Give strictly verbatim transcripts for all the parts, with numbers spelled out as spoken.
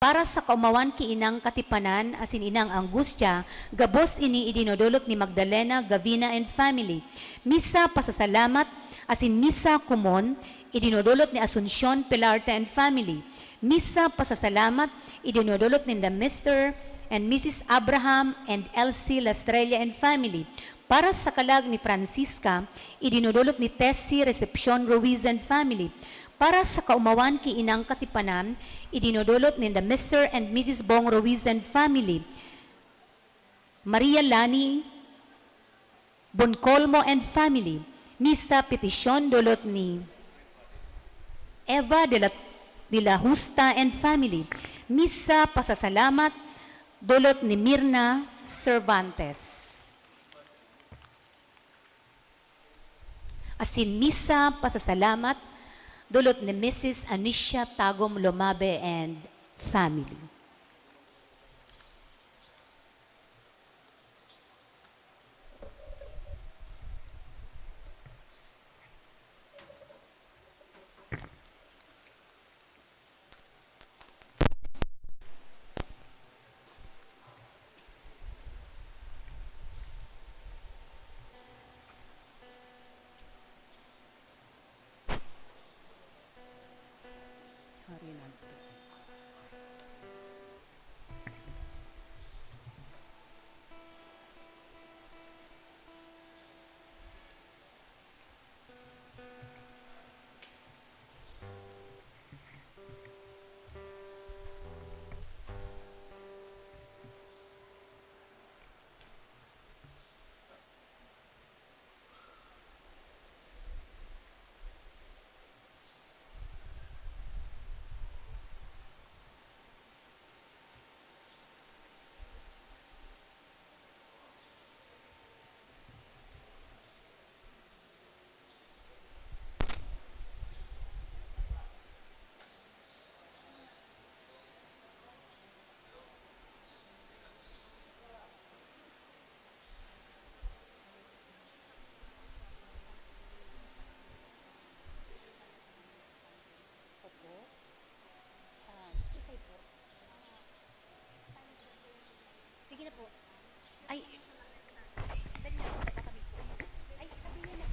Para sa kaomawan ki Inang Katipanan asin Inang Angustia, gabos ini idinodolot ni Magdalena Gavina and family. Misa pasasalamat asin misa komon idinodolot ni Asuncion Pilarte and family. Misa pasasalamat idinodolot ninda Mister and Missus Abraham and Elsie Lastrella and family. Para sa kalag ni Francisca, idinodolot ni Tessie Recepcion Ruiz and family. Para sa kaomawan ki Inang Katipanan, idinodolot ninda Mister and Missus Bong Ruiz and family. Maria Lani Boncolmo and family. Misa petisyon dolot ni Eva de la, de la Justa and family. Misa pasasalamat dolot ni Mirna Cervantes. Asin misa pasasalamat dolot ni Missus Anicia Tagom Lomabe and family. Opo. Ah, isay po. Sige na po. Ay, dali na po, baka may po. Ay, sabi niya na.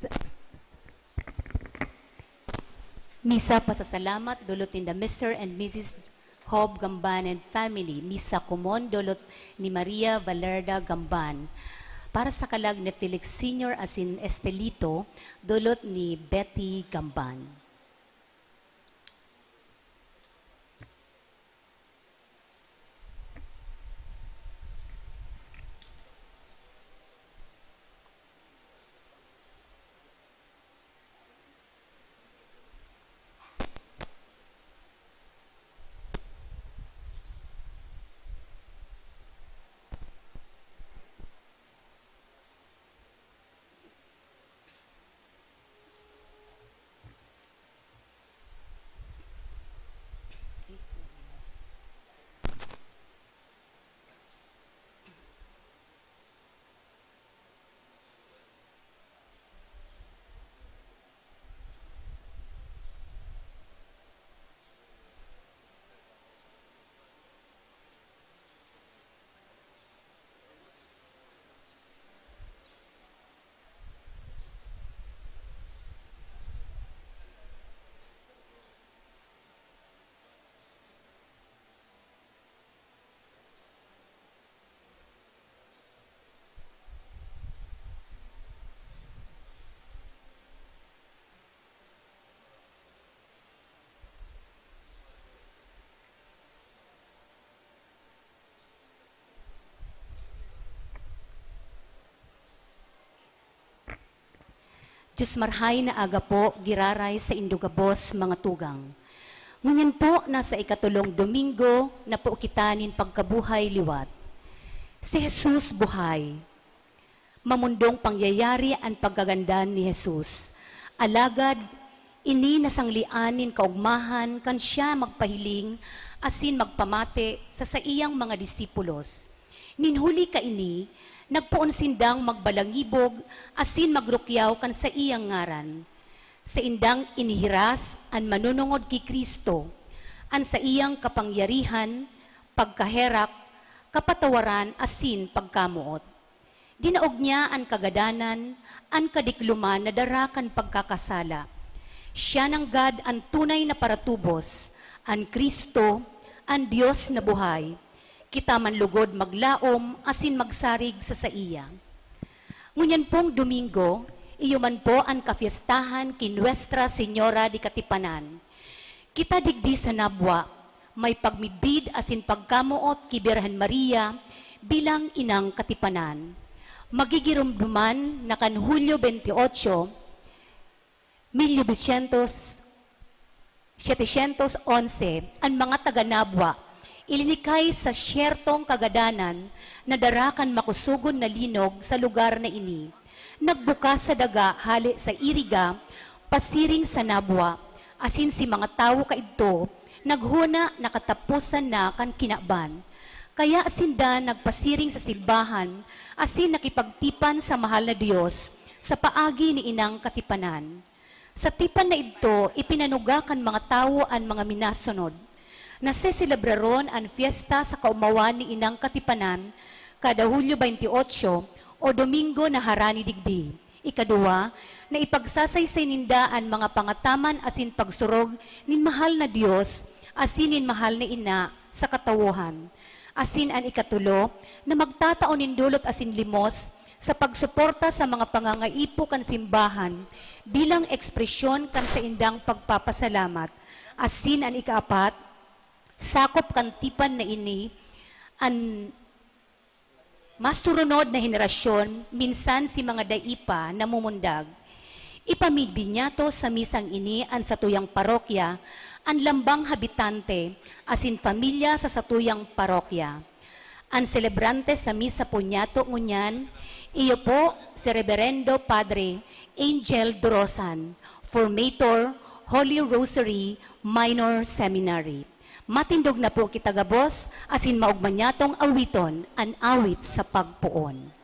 Sa-, misa pasasalamat, dulot ninda Mister and Missus Job Gamban and family. Misa komon, dulot ni Maria Valerda Gamban. Para sa kalag ni Felix Senior asin Estelito, dulot ni Betty Gamban. Diyos marhay na aga po, giraray saindo gabos, mga tugang. Ngunyan po, nasa ikatulong Domingo na po kita nin pagkabuhay liwat. Si Jesus buhay. Mamundong pangyayari an pagkagandan ni Jesus. Alagad, ini nasanglean nin kaogmahan kan siya magpahiling asin magpamati sa saiyang mga disipulos. Nin huli kaini, nagpoon sindang magbalangibog asin magrukyaw kan saiyang ngaran. Saindang inihiras an manunungod ki Cristo, an saiyang kapangyarihan, pagkaherak, kapatawaran asin pagkamoot. Dinaog niya an kagadanan, an kadikloman na dara kan pagkakasala. Siya nanggad an tunay na paratubos, an Cristo, an Dios na buhay. Kita man lugod maglaom asin magsarig sa saiya. Ngunyan pong Domingo, iyo man po an kafiestahan ki Nuestra Señora de Katipanan. Kita digdi sa Nabua, may pagmidbid asin pagkamoot ki Birhen Maria bilang inang katipanan. Magigiromdoman na kan Hulyo veintiocho, mil novecientos, setecientos onse, an mga taga Nabua, ilinikay sa siyertong kagadanan na dara kan makusogon na linog sa lugar na ini. Nagbukas sa daga hale sa Iriga, pasiring sa Nabua, asin si mga tawo kaidto naghona na kataposan na kan kinaban. Kaya sinda nagpasiring sa simbahan asin nakipagtipan sa mahal na Dios sa paagi ni Inang Katipanan. Sa tipan na idto, ipinanuga kan mga tawo an mga minasunod. Naseselebraron an fiesta sa kaomawan ni Inang Katipanan kada Hulyo veintiocho o Domingo na harani digdi. Ikaduwa, na ipagsasaysay ninda an mga pangataman asin pagsurog nin mahal na Dios asin nin mahal na ina sa katawohan. Asin an ikatulo, na magtatao nin dulot asin limos sa pagsuporta sa mga pangangaipo kan simbahan bilang ekspresyon kan saindang pagpapasalamat. Asin an ikaapat, sakop kan tipan na ini an masurunod na henerasyon, minsan si mga dai pa namumundag. Ipamidbinyato sa misang ini an satuyang parokya, an lambang habitante, asin pamilya sa satuyang parokya. An selebrante sa misa po niyato ngunyan, iyo po si Reberendo Padre Angel Dorosan, formator, Holy Rosary Minor Seminary. Matindog na po kita gabos, asin maogma niyatong awiton an awit sa pagpoon.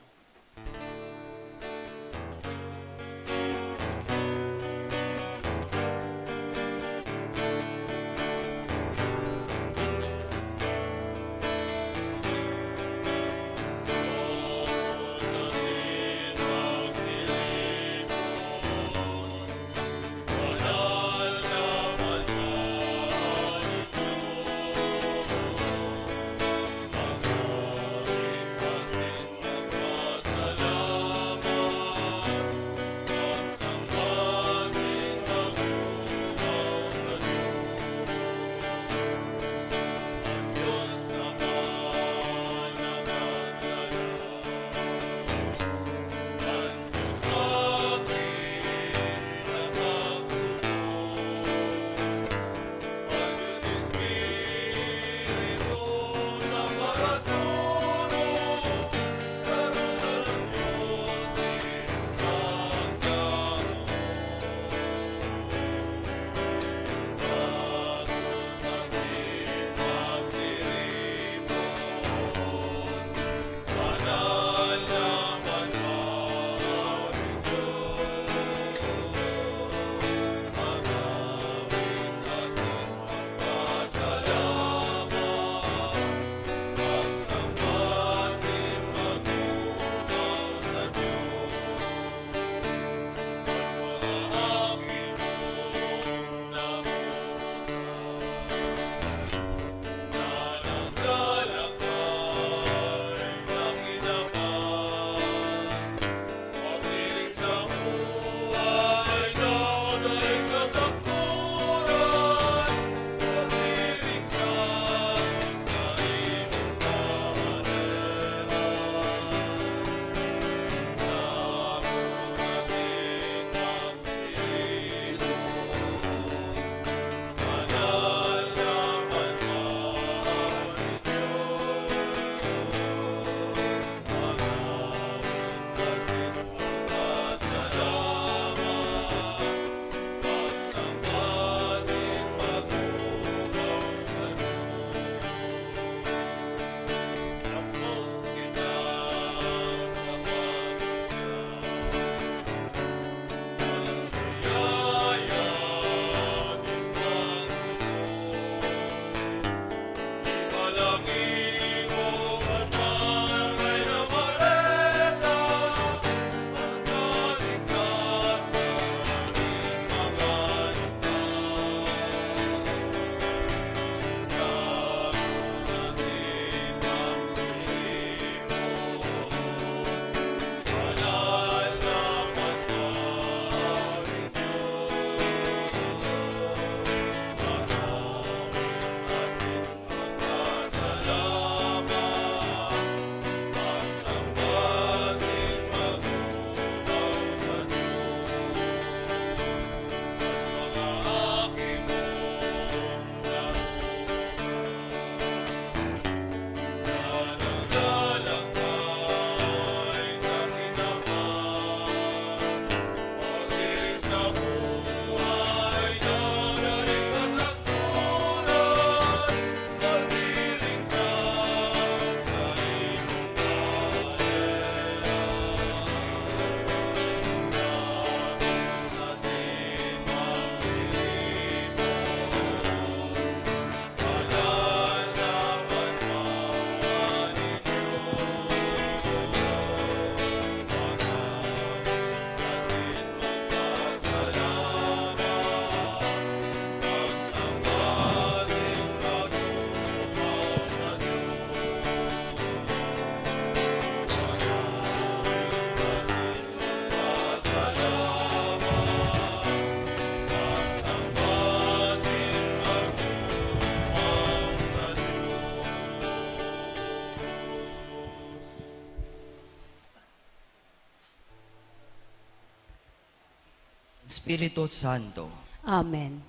Espiritu Santo. Amen.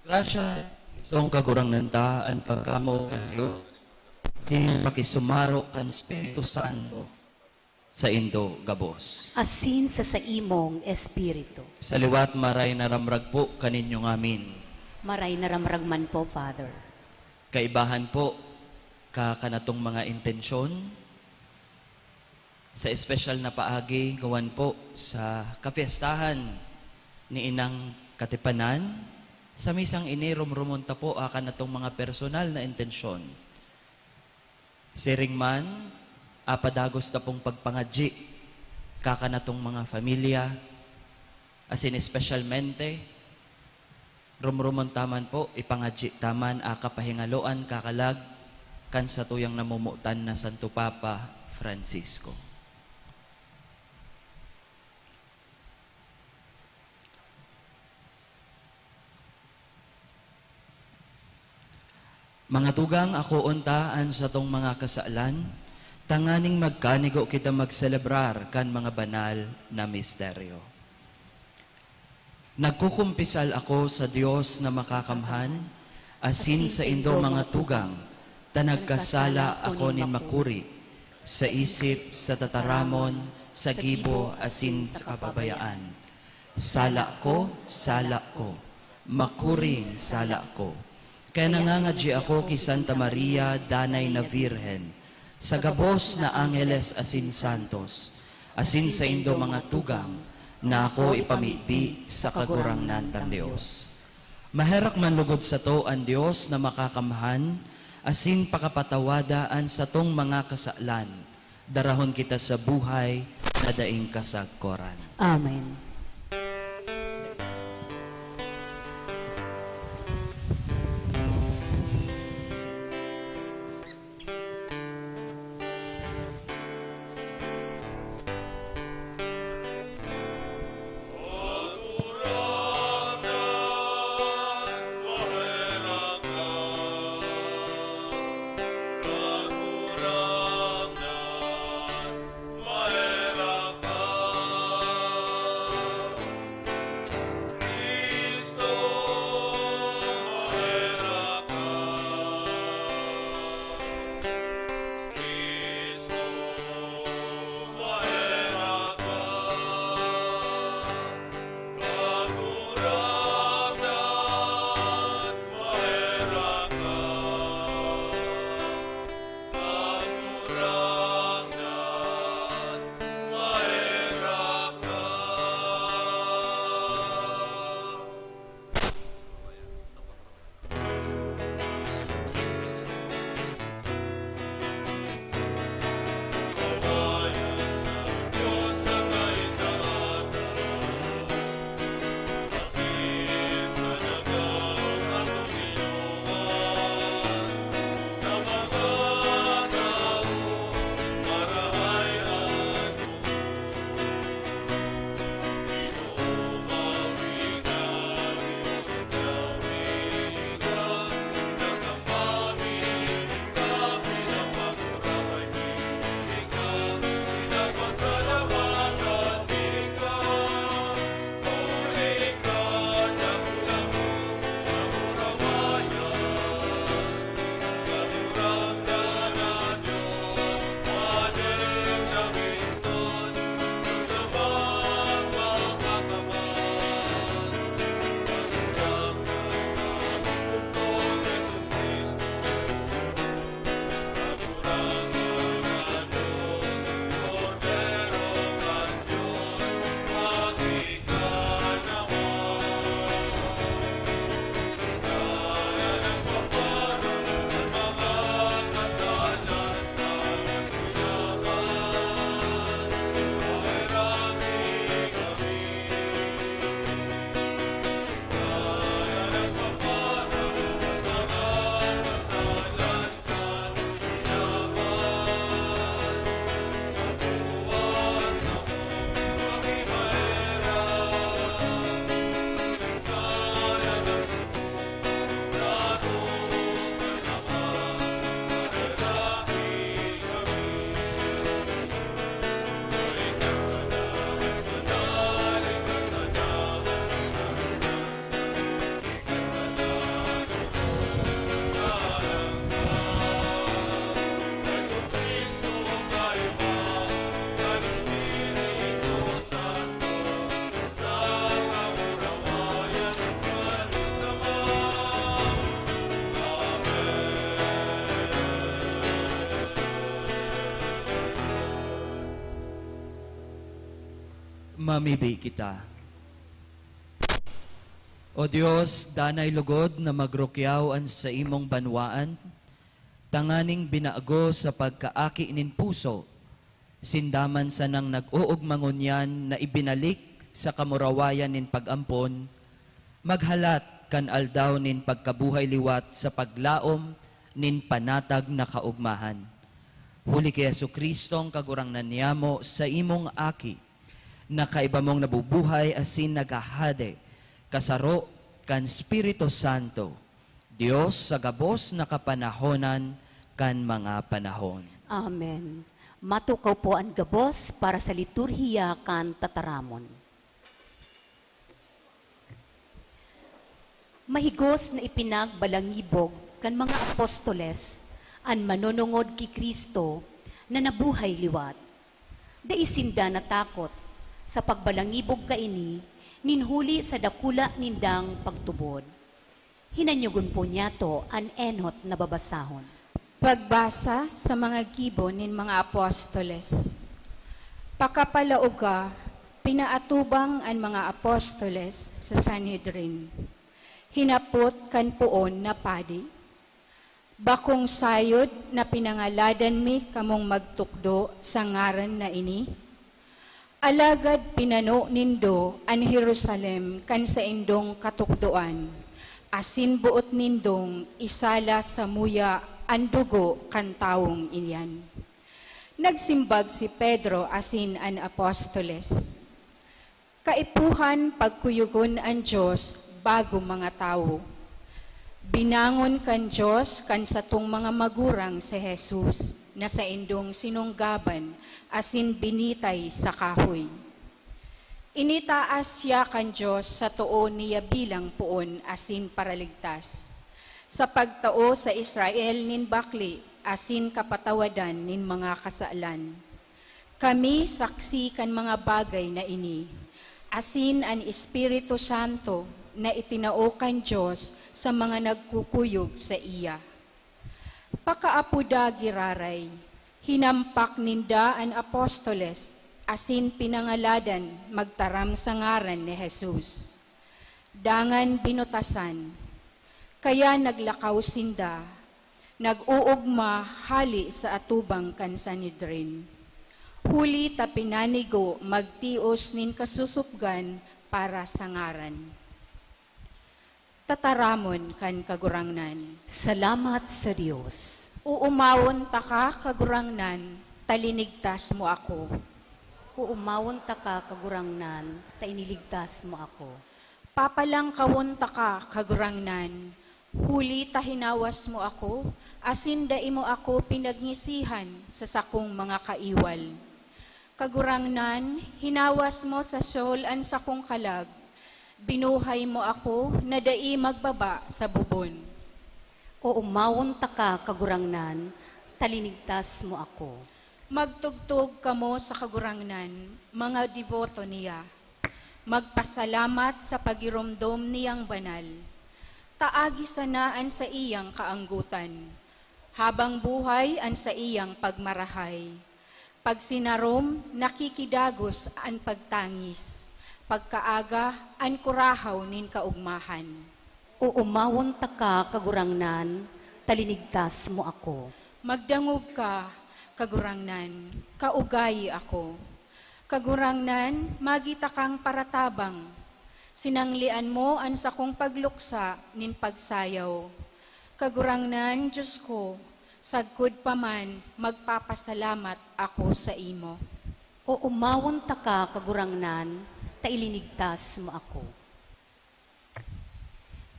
Grasya sa Kagurangnan ta an pagkamoot kan Dios, asin an pakisumaro kan Espiritu Santo saindo gabos. Asin sa saimong espiritu. Sa liwat, maray na ramrag po kaninyo ngamin. Maray na ramrag man po, Father. Kaibahan po, kakanatong mga intensyon, sa espesyal na paagi, gawan po sa kapyestahan ni Inang Katipanan, sa misang ini, rumrumon ta po akan atong mga personal na intensyon. Siring man, apadagos ta pong pagpangadyi, kakan atong mga familia, asin espesyalmente, rumrumon ta man po, ipangadyi ta man a kapahingaloan kakalag kan satuyang namomotan na Santo Papa Francisco. Mga tugang, akoon ta an satong mga kasalan, tanganing magkanigo kita magselebrar kan mga banal na misteryo. Nagkukumpisal ako sa Dios na makakamhan, asin saindo, mga tugang, ta nagkasala ako nin makuri, sa isip, sa tataramon, sa gibo, asin sa kapabayaan. Sala ko, sala ko, makuring sala ko. Kaya nangangadyi ako ki Santa Maria, danay na Birhen, sa gabos na angeles asin santos, asin saindo, mga tugang, na ako ipamibi sa Kagurangnan tang Dios. Maherak man lugod sato an Dios na makakamhan, asin pakapatawada an satong mga kasalan, darahon kita sa buhay na daing kasagkoran. Amen. Mamibi kita. O Dios, danay lugod na magrukyaw an saimong banwaan, tanganing binago sa pagkaaki nin puso, sinda man sanang nag-oogma ngunyan na ibinalik sa kamurawayan nin pag-ampon, maghalat kan aldaw nin pagkabuhay liwat sa paglaom nin panatag na kaogmahan. Huli ki Jesu-Cristong Kagurangnan niyamo, saimong Aki, na kaiba mong nabubuhay asin naghahade, kasaro kan Espiritu Santo, Dios sa gabos na kapanahonan kan mga panahon. Amen. Matukaw po an gabos para sa liturhiya kan tataramon. Mahigos na ipinagbalangibog kan mga apostoles an manonongod ki Cristo na nabuhay liwat. Dai sinda natakot sa pagbalangibog kaini nin huli sa dakula nindang pagtubod. Hinanyogon po niyato an enot na babasahon. Pagbasa sa mga gibo nin mga apostoles. Pakapalaog ka, pinaatubang an mga apostoles sa Sanhedrin. Hinapot kan poon na padi, "Bakong sayod na pinangaladan mi kamong magtukdo sa ngaran na ini? Alagad pinano nindo an Jerusalem kan saindong katukdoan, asin boot nindong isala samuya an dugo kan tawong iyan." Nagsimbag si Pedro asin an apostoles, "Kaipuhan pagkuyogon an Dios bago mga tawo. Binangon kan Dios kan satong mga magurang si Jesus, na saindong sinunggaban asin binitay sa kahoy. Initaas siya kan Dios sa too niya bilang poon asin paraligtas, sa pagtao sa Israel nin bakle asin kapatawadan nin mga kasalan. Kami saksi kan mga bagay na ini, asin an Espiritu Santo na itinao kan Dios sa mga nagkukuyog saiya." Pakaapoda giraray, hinampak ninda an apostoles asin pinangaladan magtaram sa ngaran ni Jesus. Dangan binutasan. Kaya naglakaw sinda, nag-oogma hale sa atubang kan Sanhedrin, huli ta pinanigo magtios nin kasusupgan para sa ngaran. Tataramon kan Kagurangnan. Salamat sa Dios. Uumawon taka, Kagurangnan, ta linigtas mo ako. Uumawon taka, Kagurangnan, ta iniligtas mo ako. Papalangkawon taka, Kagurangnan, huli ta hinawas mo ako, asin dai mo ako pinagngisihan sa sakong mga kaiwal. Kagurangnan, hinawas mo sa Sheol an sakong kalag, binuhay mo ako na dai magbaba sa bubon. Uumawon taka, Kagurangnan, ta linigtas mo ako. Magtugtog kamo sa Kagurangnan, mga deboto niya. Magpasalamat sa pagiromdom niyang banal. Ta agi sana an saiyang kaanggotan, habang buhay an saiyang pagmarahay. Pag sinarom, nakikidagos an pagtangis, pagkaaga, an kurahaw nin kaogmahan. Uumawon taka, Kagurangnan, ta linigtas mo ako. Magdangog ka, Kagurangnan, kaugayi ako. Kagurangnan, magi takang paratabang. Sinanglian mo an sakong pagluksa nin pagsayaw. Kagurangnan, Dios ko, sagkod pa man, magpapasalamat ako saimo. Uumawon taka, Kagurangnan, ta ilinigtas mo ako.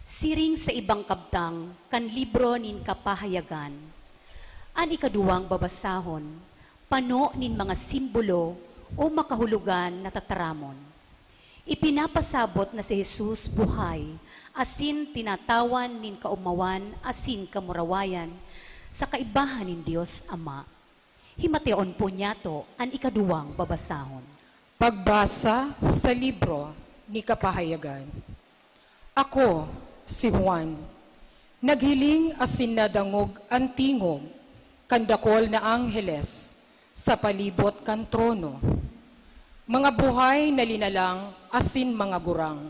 Siring sa ibang kabtang kan libro nin Kapahayagan, an ikaduwang babasahon, pano nin mga simbolo o makahulogan na tataramon. Ipinapasabot na si Jesus buhay asin tinatawan nin kaomawan asin kamurawayan sa kaibahan nin Dios Ama. Himateon po niyato an ikaduwang babasahon. Pagbasa sa libro ni Kapahayagan. Ako, si Juan, naghiling asin nadangog an tingog kan dakul na angheles sa palibot kan trono. Mga buhay na linalang asin mga gurang.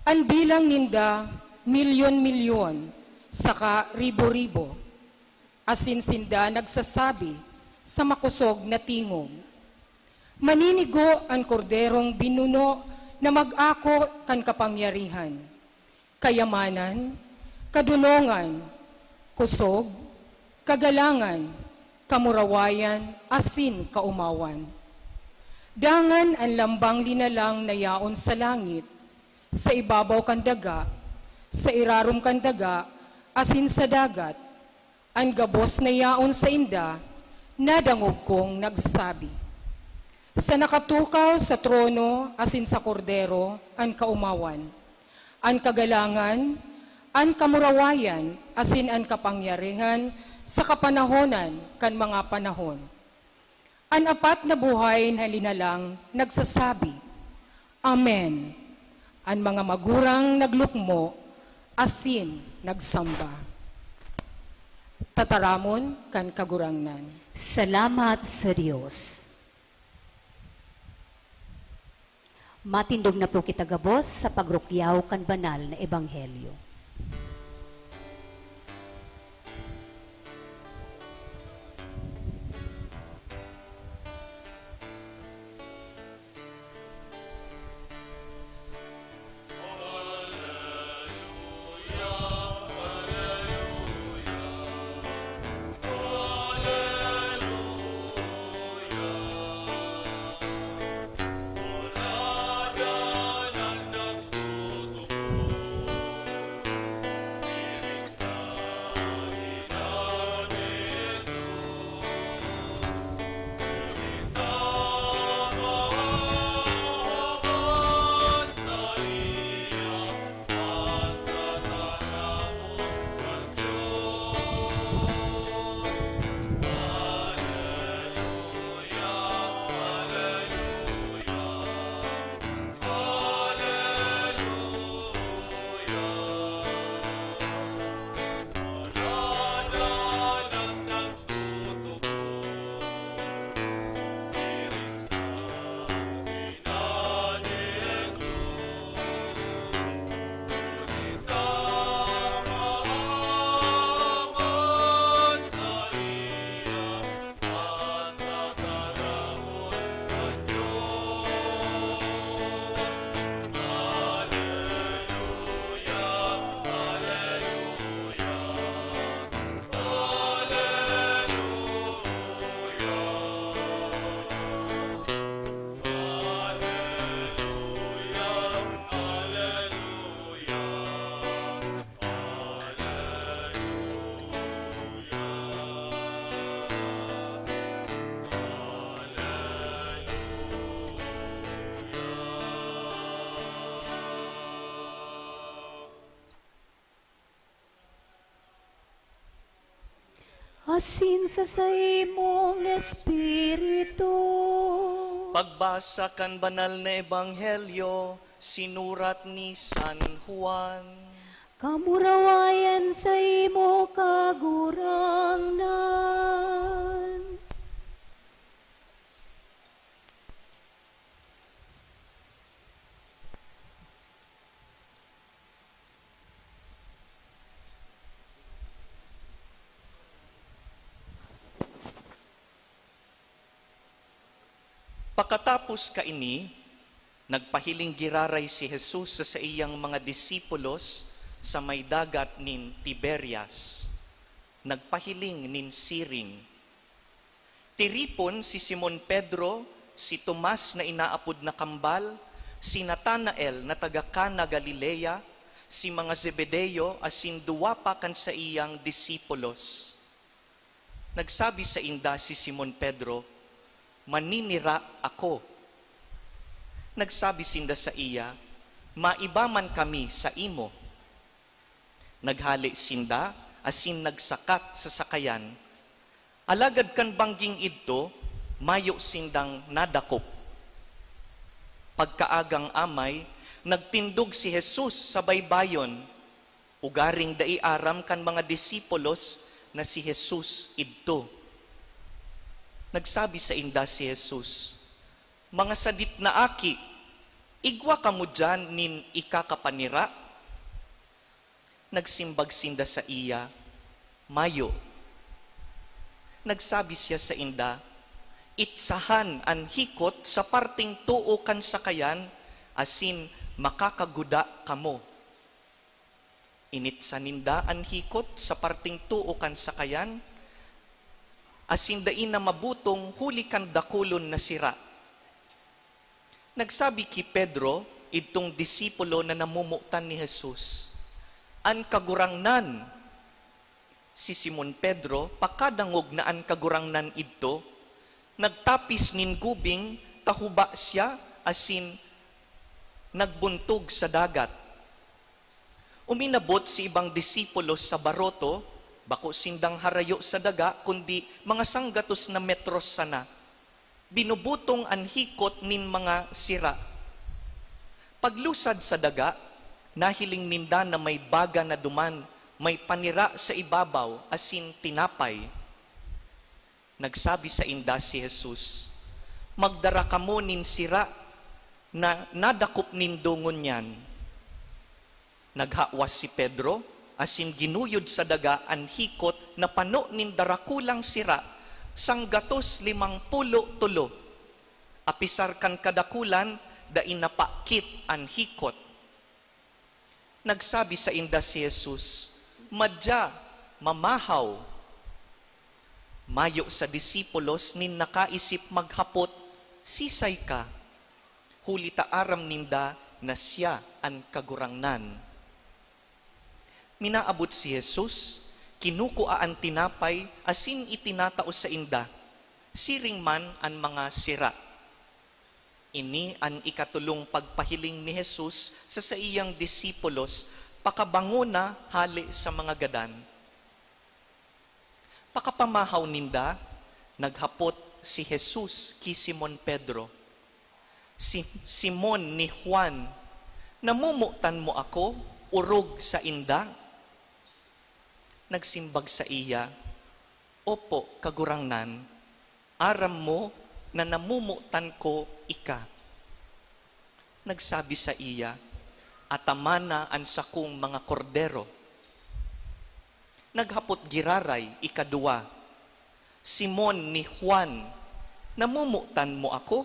An bilang ninda milyon-milyon saka ribo-ribo, asin sinda nagsasabi sa makosog na tingog, "Maninigo an Korderong binuno na mag-ako kan kapangyarihan, kayamanan, kadonongan, kosog, kagalangan, kamurawayan, asin kaomawan." Dangan an lambang linalang na yaon sa langit, sa ibabaw kan daga, sa irarom kan daga, asin sa dagat, an gabos na yaon sainda, nadangog kong nagsabi, "Sa nakatukaw sa trono asin sa Kordero an kaomawan, an kagalangan, an kamurawayan, asin an kapangyarihan sa kapanahonan kan mga panahon." An apat na buhay na linalang nagsasabi, "Amen." An mga magurang naglukmo asin nagsamba. Tataramon kan Kagurangnan. Salamat sa Dios. Matindog na po kita gabos sa pagrukyaw kan banal na ebanghelyo. Asin sa saimong espiritu. Pagbasa kan Banal na Ebanghelyo sinurat ni San Juan. Kamurawayan saimo, Kagurangnan. Pakatapos kaini, nagpahiling giraray si Jesus sa saiyang mga disipulos sa may dagat nin Tiberias. Nagpahiling nin siring, Tiripon si Simon Pedro, si Tomas na inaapod na Kambal, si Natanael na taga Cana, Galilea, si mga Zebedeo asin duwa pa kan saiyang disipulos. Nagsabi sainda si Simon Pedro, "Maninira ako." Nagsabi sinda saiya, "Maiba man kami saimo." Naghale sinda asin nagsakat sa sakayan. Alagad kan bangging idto, mayo sindang nadakop. Pagkaagang amay, nagtindog si Jesus sa baybayon. Ugaring dai aram kan mga disipulos na si Jesus idto. Nagsabi sainda si Jesus, "Mga sadit na aki, igwa kamo diyan nin ikakapanira?" Nagsimbag sinda saiya, "Mayo." Nagsabi siya sainda, "Itsahan an hikot sa parteng too kan sakayan, asin makakaguda kamo." Initsa ninda an hikot sa parteng too kan sakayan, asin dai na mabutong huli kan dakulon na sira. Nagsabi ki Pedro, idtong disipulo na namomotan ni Jesus, "An Kagurangnan!" Si Simon Pedro, pakadangog na an Kagurangnan idto, nagtapis nin gubing ta huba siya asin nagbuntog sa dagat. Uminabot si ibang disipulos sa baroto, bako sindang harayo sa daga, kundi mga sanggatos na metros sana. Binubutong an hikot nin mga sira. Paglusad sa daga, nahiling ninda na may baga na duman, may panira sa ibabaw asin tinapay. Nagsabi sainda si Jesus, "Magdara kamo nin sira na nadakop nindo ngunyan." Naghawas si Pedro, asin ginuyod sa daga an hikot na pano nin darakulang sira, sanggatos limang pulo tolo. Apisar kan kadakulan, dai napakit an hikot. Nagsabi sainda si Jesus, "Madya, mamahaw." Mayo sa disipulos nin nakaisip maghapot, "Sisay ka?" Huli ta aram ninda na siya an Kagurangnan. Minaabot si Jesus, kinukua an tinapay asin itinatao sainda, siring man an mga sira. Ini an ikatolong pagpahiling ni Jesus sa saiyang disipulos pakabangona hale sa mga gadan. Pakapamahaw ninda, naghapot si Jesus ki Simon Pedro, "Si Simon ni Juan, namomotan mo ako orog sainda?" Nagsimbag saiya, "Opo, Kagurangnan, aram mo na namomotan ko ika." Nagsabi saiya, "Atamana an sakong mga kordero." Naghapot giraray ikaduwa, "Simon ni Juan, namomotan mo ako?"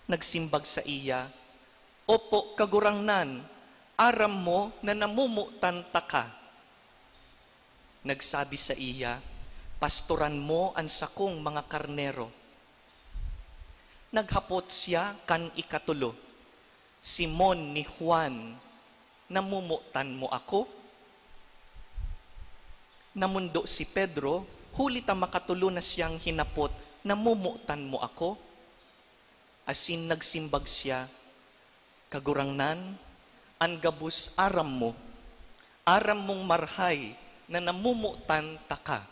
Nagsimbag saiya, "Opo, Kagurangnan, aram mo na namomotan taka." Nagsabi saiya, "Pastoran mo an sakong mga karnero." Naghapot siya kan ikatolo, "Simon ni Juan, namomotan mo ako?" Namondo si Pedro, huli ta makatolo na siyang hinapot, "Namomotan mo ako?" Asin nagsimbag siya, "Kagurangnan, an gabos aram mo, aram mong marhay na namomotan taka."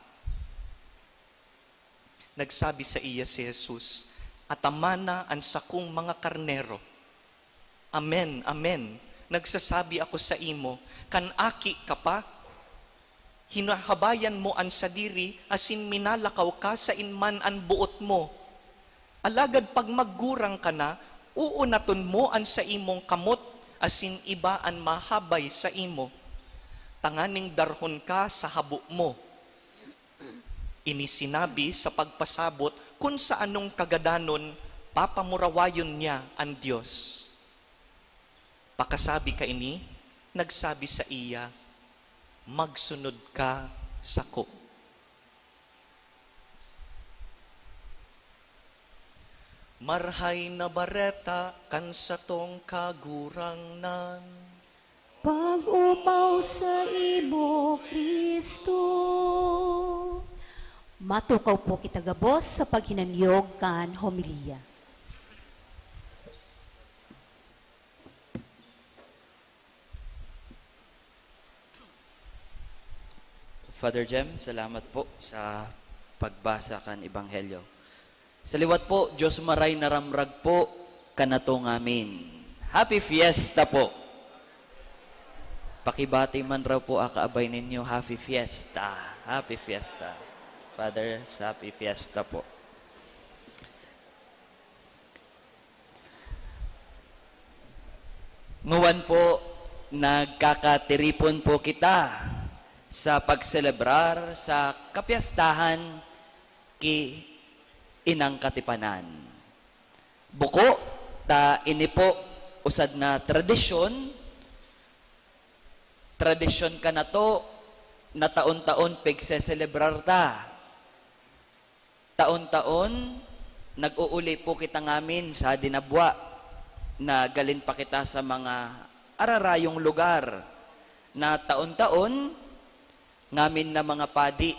Nagsabi saiya si Jesus, "Atamana an sakong mga karnero. Amen, amen, nagsasabi ako saimo, kan aki ka pa, hinahabayan mo an sadiri asin minalakaw ka sain man an boot mo. Alagad pag maggurang ka na, uunaton mo an saimong kamot asin iba an mahabay saimo, tanganing darhon ka sa habo mo." Ini sinabi sa pagpasabot kun sa anong kagadanon papamurawayon niya an Dios. Pakasabi kaini, nagsabi saiya, "Magsunod ka sako." Marhay na Bareta kan satong Kagurangnan. Pag-omaw saimo, Cristo. Matukaw po kita gabos sa paghinanyog kan homilya. Father Jem, salamat po sa pagbasa kan Ebanghelyo. Sa liwat po, Dios maray na ramrag po kanato ngamin. Happy Fiesta po! Pakibati man raw po, akaabay ninyo, Happy Fiesta! Happy Fiesta! Fathers, Happy Fiesta po! Ngawan po, nagkakatiripon po kita sa pagselebrar sa kapyastahan ki Inang Katipanan. Buko ta ini po usad na tradisyon, tradisyon ka na to na taon-taon pigseselebrar ta. Taon-taon, nag-uuli po kita ngamin sa dinabwa na galin pa kita sa mga ararayong lugar na taon-taon ngamin na mga padi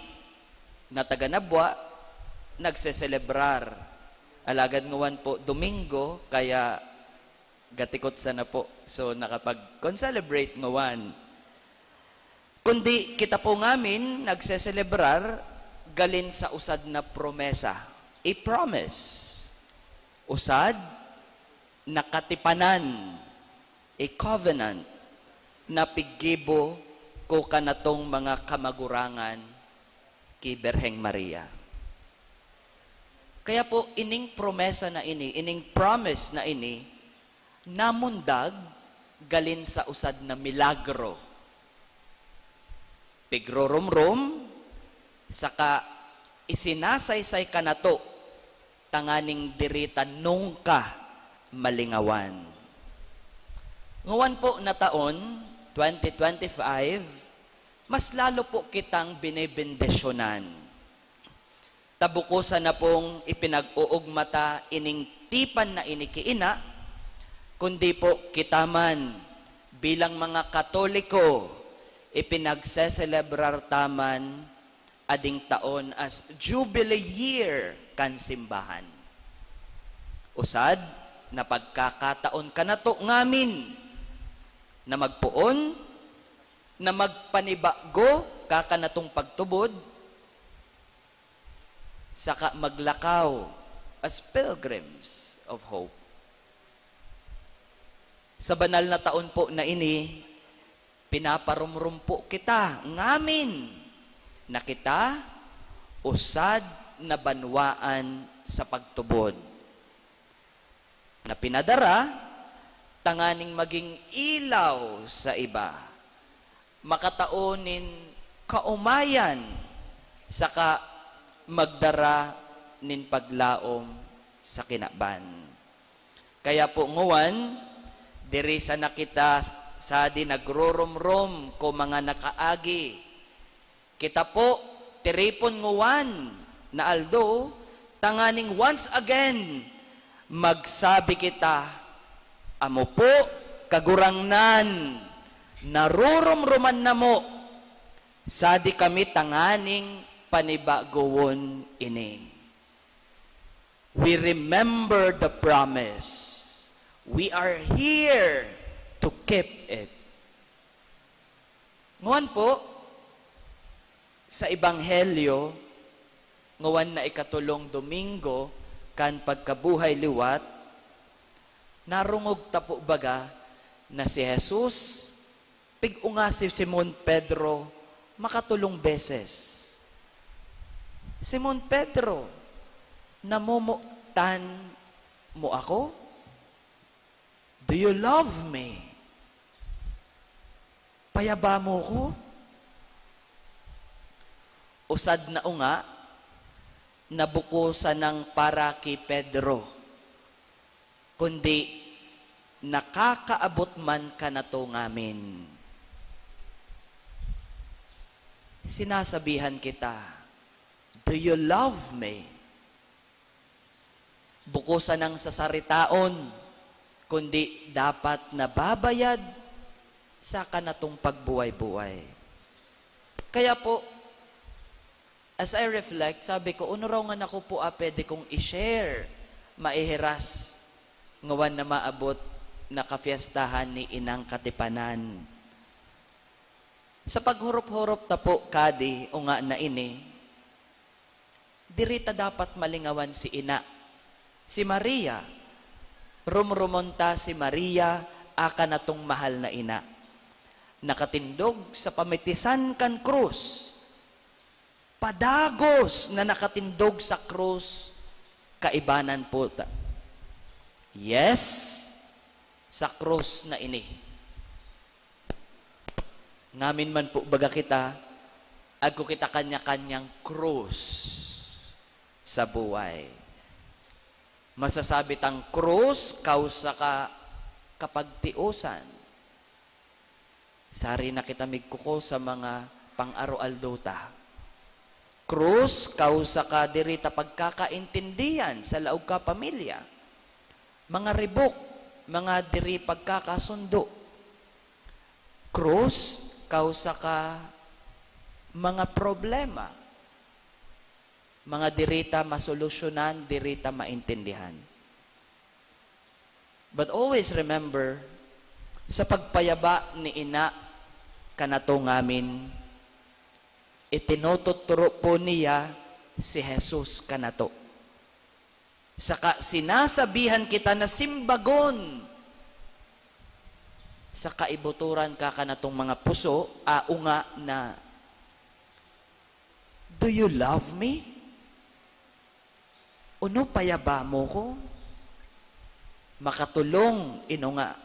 na taga Nabwa nagseselebrar. Alagad ngawan po, Domingo, kaya gatikot sana po. So, nakapag-concelebrate ngawan. Kundi kita po ngamin nagseselebrar galin sa usad na promesa. A promise. Usad na katipanan. A covenant na piggibo ko kanatong mga kamagurangan ki Birheng Maria. Kaya po, ining promesa na ini, ining promise na ini, namundag galin sa usad na milagro. Pigroromrom, saka isinasaysay ka nato tanganing diri ta nungka malingawan. Ngawan po na taon, twenty twenty-five, mas lalo po kitang binebendisyonan. Tabukosan na pong ipinag-oogma ta ining tipan na ini ki Ina, kundi po kita man, bilang mga Katoliko, ipinagseselebrar ta man ading taon as Jubilee Year kan simbahan. Usad na pagkakataon ka nato ngamin na magpoon, na magpanibago ka kanatong pagtubod, saka maglakaw as pilgrims of hope. Sa banal na taon po na ini, pinaparumrum po kita ngamin na kita usad na banwaan sa pagtubod, na pinadara tanganing magin ilaw sa iba, makatao nin kaomayan, saka magdara nin paglaom sa kinaban. Kaya po ngawan, diri sana kita sadi nagroromrom ko mga nakaagi. Kita po, tiripon ngawan na aldo, tanganing once again, magsabi kita, "Amo po, Kagurangnan, naroromroman namo, sadi kami tanganing panibagowon ini." We remember the promise. We are here to keep it. Ngawan po, sa Ebanghelyo, ngawan na ikatolong Domingo kan pagkabuhay liwat, narungog ta po baga na si Jesus pig-unga si Simon Pedro makatolong beses. "Simon Pedro, namomotan mo ako? Do you love me? Payaba mo ko?" Usad na unga, nabuko sanang para ki Pedro, kundi nakakaabot man kanato ngamin. Sinasabihan kita, "Do you love me?" Buko sanang sasaritaon, kundi dapat nababayad sa kanatong pagbuhay-buhay. Kaya po, as I reflect, sabi ko, "Ono raw nga nako po, ah, pwede kong i-share, maihiras, ngawan na maabot na kafiestahan ni Inang Katipanan?" Sa paghurop-hurop ta po kadi, unga na ini, diri ta dapat malingawan si Ina, si Maria. Rumrumon ta si Maria, akan natong mahal na Ina. Nakatindog sa pamitisan kan krus. Padagos na nakatindog sa krus, kaibanan po ta. Yes, sa krus na ini. Ngamin man po baga kita, agko kita kanya-kanyang krus sa buhay. Masasabi tang krus, kausa ka kapagtiosan. Sari na kita migkuko sa mga pang-aroaldo ta. Krus, kausa ka diri ta pagkakaintindihan sa laog ka pamilya. Mga ribok, mga diri pagkakasundo. Krus, kausa ka mga problema. Mga diri ta masolusyonan, diri ta maintindihan. But always remember, sa pagpayaba ni ina kanato ngamin, itinututuro po niya si Jesus kanato. Saka sinasabihan kita na simbagon. Sa kaibuturan ka kanatong mga puso, ao nga na, "Do you love me?" Ono payaba mo ko? Makatulong ino nga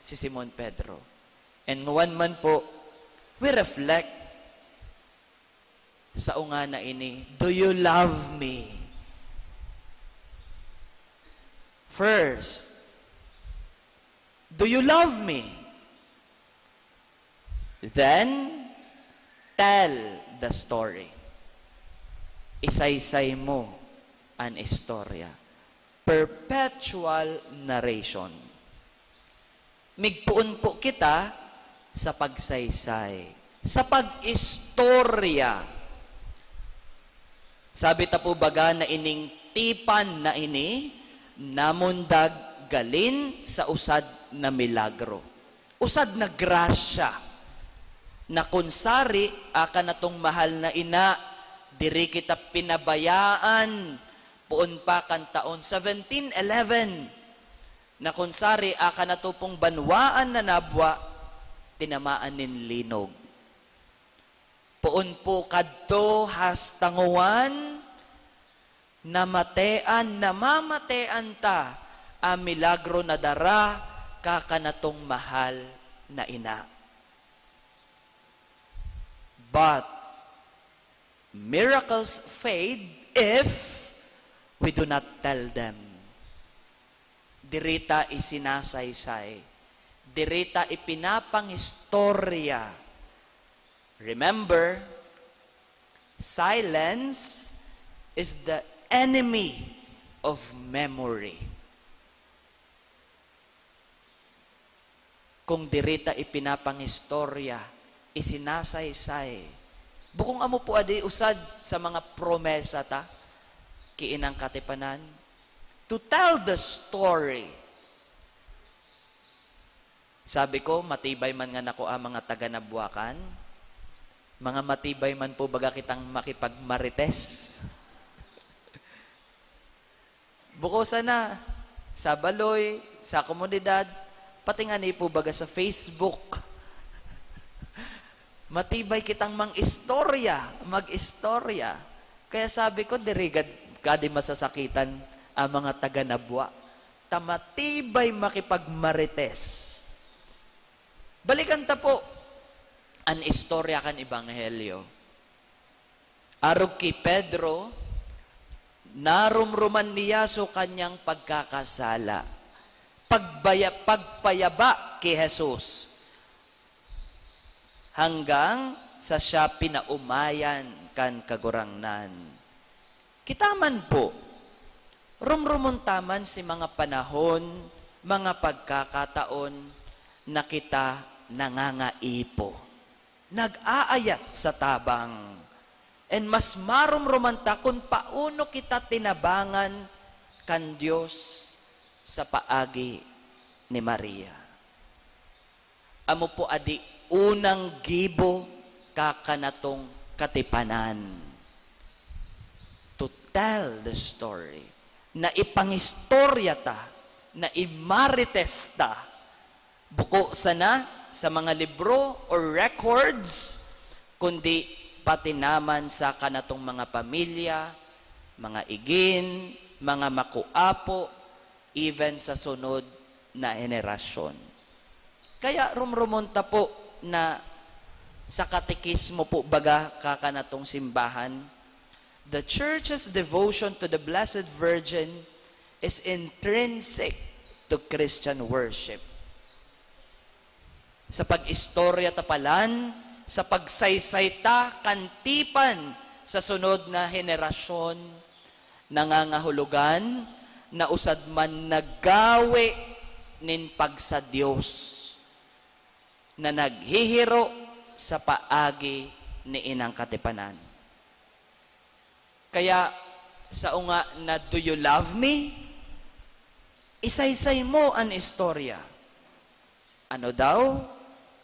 si Simon Pedro. And ngawan man po, we reflect sa unga na ini, "Do you love me?" First, "Do you love me?" Then, tell the story. Isaysay mo an istorya. Perpetual narration. Migpoon po kita sa pagsaysay, sa pag-istorya. Sabi ta po baga na ining tipan na ini namundag galin sa usad na milagro, usad na grasya, na kun sari, akan natong mahal na ina, diri kita pinabayaan poon pa kan taon seventeen eleven, na kun sari, akan nato pong banwaan na nabwa, tinamaan nin linog. Poon po kadto hasta ngawan, namatean, namamatean ta an milagro na dara kakan natong mahal na ina. But miracles fade if we do not tell them. Diri ta isinasaysay, diri ta ipinapangistorya. Remember, silence is the enemy of memory. Kung diri ta ipinapangistorya, isinasaysay, bukong amo po adi usad sa mga promesa ta, kiinang katipanan, to tell the story. Sabi ko, matibay man nga nako ang mga taga Nabuacan, mga matibay man po baga kitang makipagmarites. Buko sana, sa baloy, sa komunidad, pati ngani po baga sa Facebook. Matibay kitang mang-istorya, mag-istorya. Kaya sabi ko, diri gad-, gadi masasakitan ang mga taga Nabua. Ta matibay makipagmarites. Balikan ta po an istorya kan Ebanghelyo. Arog ki Pedro, naromroman niya so kanyang pagkakasala. Pagbaya-, pagpayaba ki Jesus, hanggang sa siya pinaomayan kan Kagurangnan. Kita man po, romromon ta man si mga panahon, mga pagkakataon na kita nangangaipo, nag-aayat sa tabang, and mas maromroman ta kun paano kita tinabangan kan Dios sa paagi ni Maria. Amo po adi unang gibo kakanatong katipanan. To tell the story. Na ipangistorya ta, na imarites ta. Buko sana sa mga libro or records, kundi pati naman sa kanatong mga pamilya, mga igin, mga makuapo, even sa sunod na henerasyon. Kaya rumrumon ta po na sa katekismo po baga kakanatong simbahan, the Church's devotion to the Blessed Virgin is intrinsic to Christian worship. Sa pag-istorya ta palan, sa pagsaysay ta kan tipan sa sunod na henerasyon, nangangahulugan na usad man naggawe nin pagsa-Dios na naghihiro sa paagi ni inang katipanan. Kaya, sa unga na, "Do you love me?" Isaysay mo an istorya. Ano daw?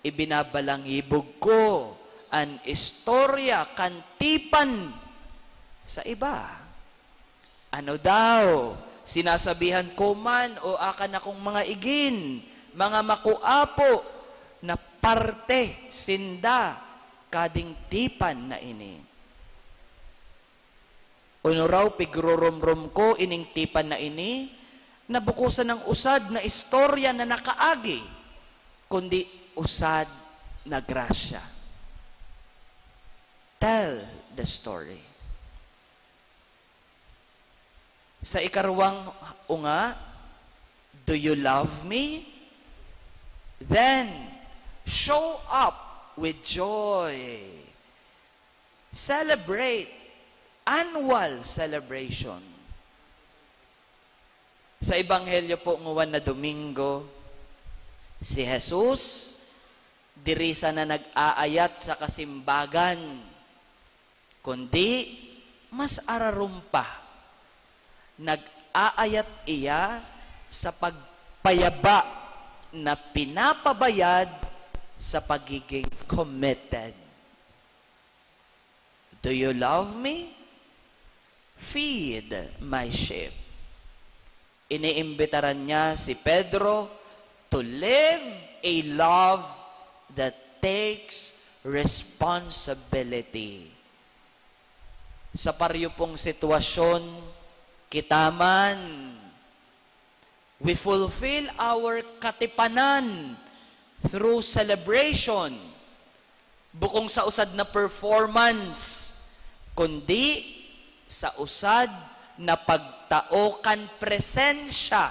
Ibinabalangibog ko an istorya kan tipan sa iba. Ano daw? Sinasabihan ko man o akan akong mga igin, mga makuapo, na parte sinda kading tipan na ini. Ono raw, pigroromrom ko ining tipan na ini, na buko sanang usad na istorya na nakaagi, kundi usad na grasya. Tell the story. Sa ikarwang unga, "Do you love me?" Then, show up with joy. Celebrate. Annual celebration. Sa Ebanghelyo po nguwan na Domingo, si Jesus diri sana nag-aayat sa kasimbagan, kundi mas ararom pa, nag-aayat iya sa pagpayaba na pinapabayad sa pagiging committed. "Do you love me? Feed my sheep." Iniimbitaran niya si Pedro to live a love that takes responsibility. Sa paryo pong sitwasyon, kita man, we fulfill our katipanan through celebration, bukong sa usad na performance, kundi sa usad na pagtao kan presensya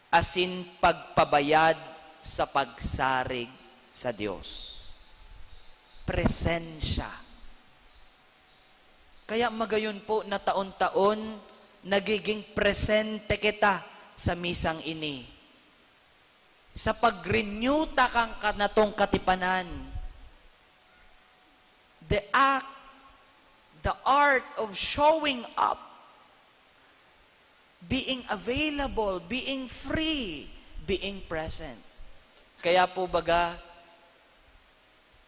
asin pagpabayad sa pagsarig sa Dios. Presensya. Kaya magayon po na taon-taon nagiging presente kita sa misang ini, sa pag-renew ta kan kanatong katipanan. The act, the art of showing up, being available, being free, being present. Kaya po baga,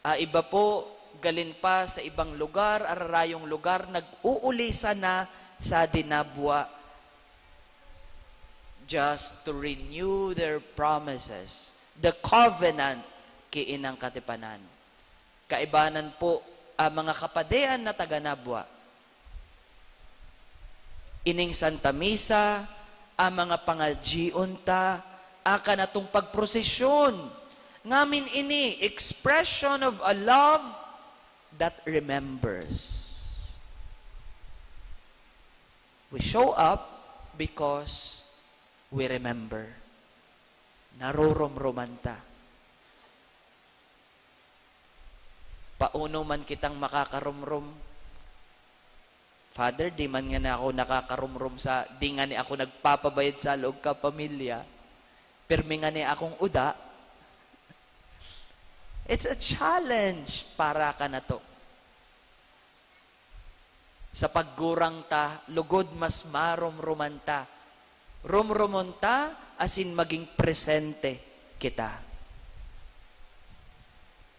ah, iba po, galin pa sa ibang lugar, ararayong lugar, nag-uuli sana sa dinabwa just to renew their promises, the covenant ki inang katipanan. Kaibanan po ang mga kapadean na taga Nabua. Ining Santa Misa, ang mga pangadyion ta, akan atong pagprosesyon. Ngamin ini, expression of a love that remembers. We show up because we remember. Naroromroman ta. Pauno man kitang makakaromrom. Father, di man ngani ako nakakaromrom sa, di ngani ako nagpapabayad sa laog ka pamilya. Pirmi ngani akong uda. It's a challenge para kanato. Sa paggurang ta, lugod mas maromroman ta. Romromon ta, asin maging presente kita.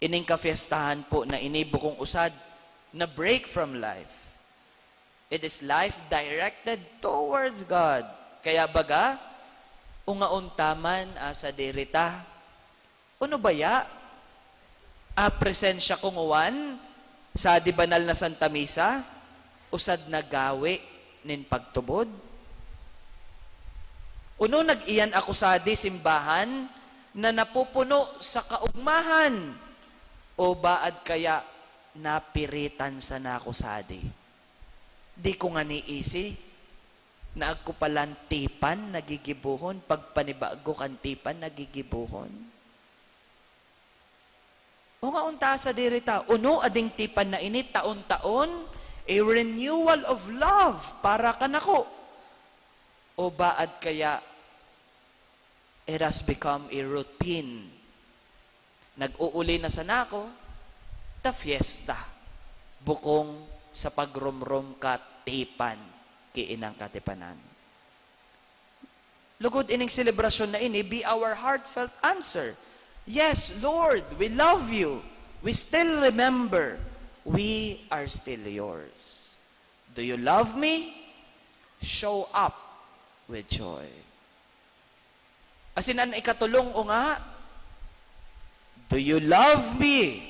Ining kafiestahan po na ini bukong usad na break from life. It is life directed towards God. Kaya baga, ungaon ta man, ah, sadiri ta. Ano baya? Ah, presensya ko nguwan sa di banal na Santa Misa, usad na gawe nin pagtubod? Ono nag-iyan ako sadi simbahan na napupuno sa kaugmahan, o baad kaya napiritan sana ako sadi? Di ko ngani isi na ako palan tipan na gigibohon, pagpanibago kan tipan na gigibohon. O nga unta sa diri ta, ono ading tipan na ini taon-taon, a renewal of love para kanako? O baad kaya it has become a routine? Nag-uuli na sana ako ta fiesta, bukong sa pagromrom ka tipan ki inang katipanan. Lugod ining selebrasyon na ini be our heartfelt answer. Yes, Lord, we love you. We still remember. We are still yours. Do you love me? Show up with joy. Asin an ikatolong o nga, do you love me?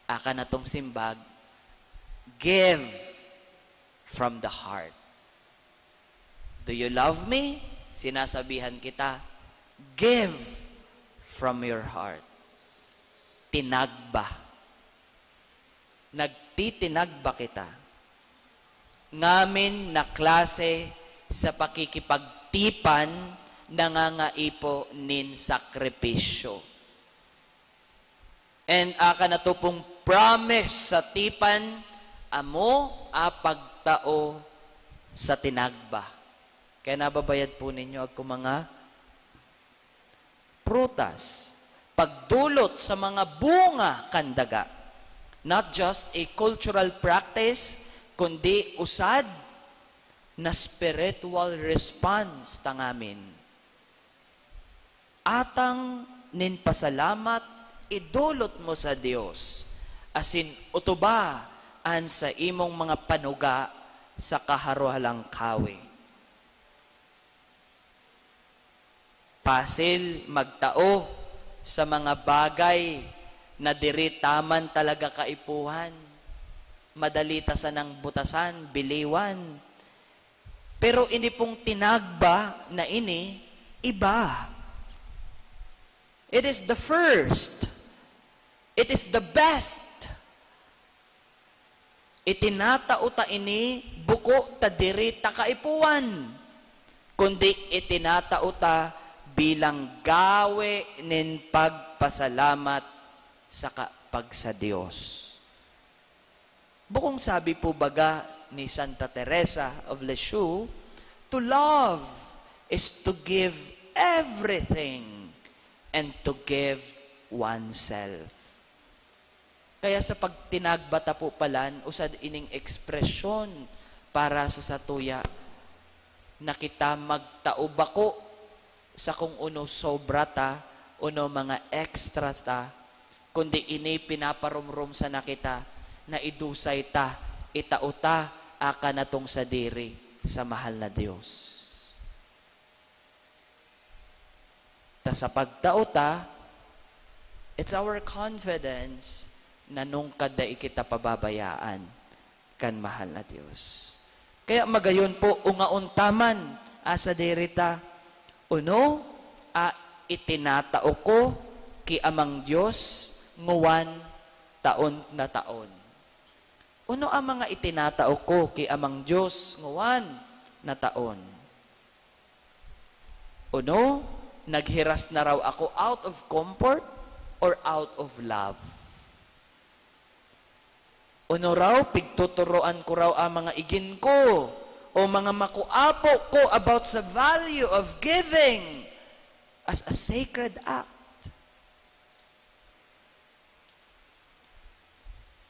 Aka natong simbag, give from the heart. Do you love me? Sinasabihan kita, give from your heart. Tinagba. Nagtitinagba kita. Ngamin na klase sa pakikipagtipan nangangaipo nin sakripisyo. And aka na to pong promise sa tipan, amo a pagtao sa tinagba. Kaya nababayad po ninyo ako mga prutas, pagdulot sa mga bunga kan daga. Not just a cultural practice, kundi usad na spiritual response tangamin. Atang nin pasalamat idolot mo sa Dios, asin otoba an sa imong mga panuga sa kaharohalangkawe. Pasil magtao sa mga bagay na diri ta man talaga kaipuhan. Madali ta sanang butasan, biliwan. Pero ini pong tinagba na ini, iba. It is the first. It is the best. Itinatao ta ini buko ta diri ta kaipuhan, kundi itinatao ta bilang gawe nin pagpasalamat sa kapag sa Dios. Bukong sabi po baga ni Santa Teresa of Lisieux, "To love is to give everything and to give oneself." Kaya sa pagtinagba ta po palan, usad ining ekspresyon para sa satuya na kita magtao bako sa kung ono sobra ta, ono mga extra ta, kundi ini pinaparomrom sana kita na idusay ta, itao ta, aka natong sadiri sa mahal na Dios. Ta sa pagtao ta, it's our confidence na nungkad dai kita pababayaan kan mahal na Dios. Kaya magayon po, ungaon ta man, asa diri ta, ono, a, itinatao ko ki Amang Dios nguwan taon na taon. Ono ang mga itinatao ko ki Amang Dios nguwan na taon? Ono, naghiras na raw ako out of comfort or out of love? Ono raw, pigtuturoan ko raw ang mga igin ko o mga makuapo ko about sa value of giving as a sacred act?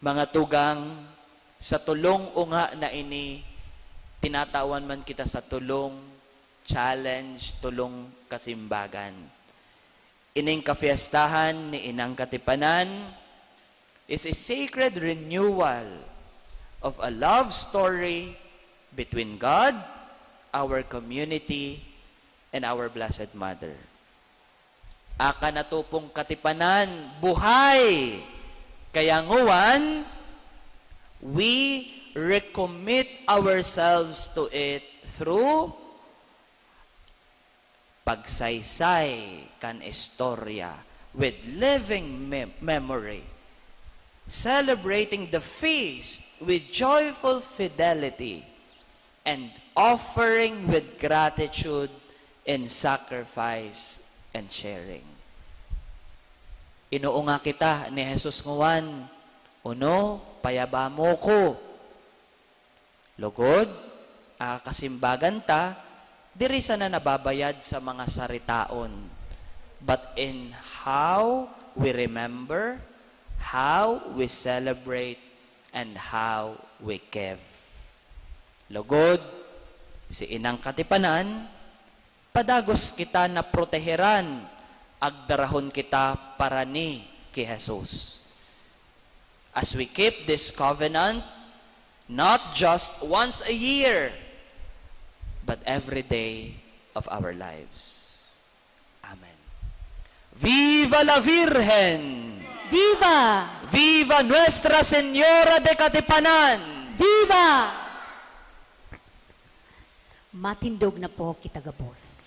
Mga tugang, sa tolong unga na ini, tinatawan man kita sa tolong challenge, tolong kasimbagan. Ining kafiestahan ni Inang Katipanan is a sacred renewal of a love story between God, our community, and our Blessed Mother. Aka na to pong katipanan, buhay. Kaya nguwan, we recommit ourselves to it through pagsaysay kan istorya with living me- memory, celebrating the feast with joyful fidelity, and offering with gratitude in sacrifice and sharing. Inoo nga kita ni Jesus nguan, "Uno, payaba mo ko." Lugod, ah, kasimbagan ta, diri sana nababayad sa mga saritaon, but in how we remember, how we celebrate, and how we give. Lugod, si Inang Katipanan, padagos kita na proteheran, agdarahon kita parani ki Jesus. As we keep this covenant, not just once a year, but every day of our lives. Amen. Viva la Virgen! Viva! Viva Nuestra Señora de Katipanan! Viva! Matindog na po kita gabos.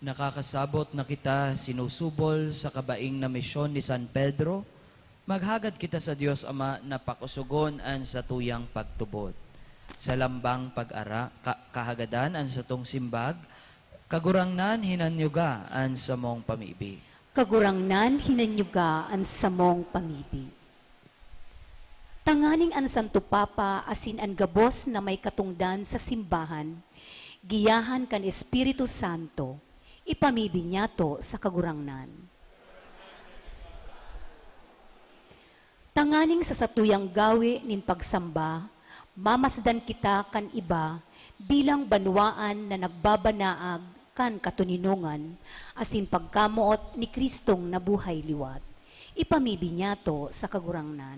Nakakasabot na kita sinusubol sa kabaing na misyon ni San Pedro, maghagad kita sa Dios Ama na pakosogon an satuyang pagtubod. Sa lambang pag-ara, ka-, kahagadan an satong simbag, Kagurangnan, hinanyuga an samong pamibi. Kagurangnan, hinanyuga an samong pamibi. Tanganing an Santo Papa asin an gabos na may katongdan sa simbahan, giyahan kan Espiritu Santo, ipamibi niyato sa Kagurangnan. Tanganing sa satuyang gawe nin pagsamba, mamasdan kita kan iba bilang banwaan na nagbabanaag kan katoninongan asin pagkamoot ni Cristong nabuhay liwat. Ipamibi niyato sa Kagurangnan.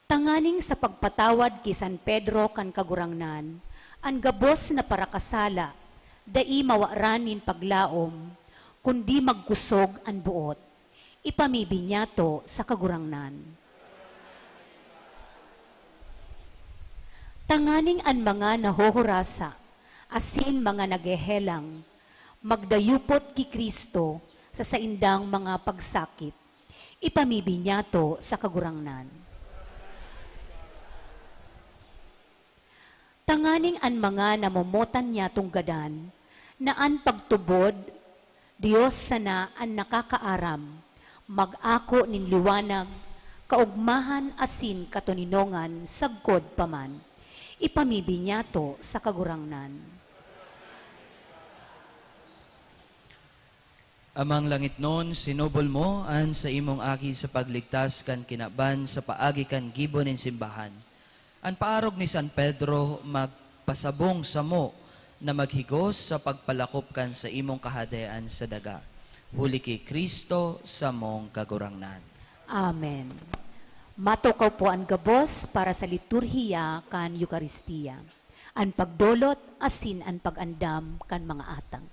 Tanganing sa pagpatawad ki San Pedro kan Kagurangnan, an gabos na parakasala dai mawaran nin paglaom, kundi magkusog an boot. Ipamibi niyato sa Kagurangnan. Tanganing an mga nahohorasa asin mga naghehelang magdayupot ki Cristo sa saindang mga pagsakit. Ipamibi niyato sa Kagurangnan. Tanganing an mga namomotan niyatong gadan, na an pagtubod, Dios sana an nakakaaram, mag-ako nin liwanag, kaogmahan asin katoninongan sagkod pa man. Ipamibi niyato sa Kagurangnan. Amang langitnon, sinubol mo an saimong Aki sa pagligtas kan kinaban sa paagi kan gibo nin simbahan. An paarog ni San Pedro magpasabong samo na maghigos sa pagpalakop kan saimong Kahadean sa daga. Huli ki Cristo, samong Kagurangnan. Amen. Matukaw po an gabos para sa liturhiya kan Eukaristia, an pagdolot asin an pag-andam kan mga atang.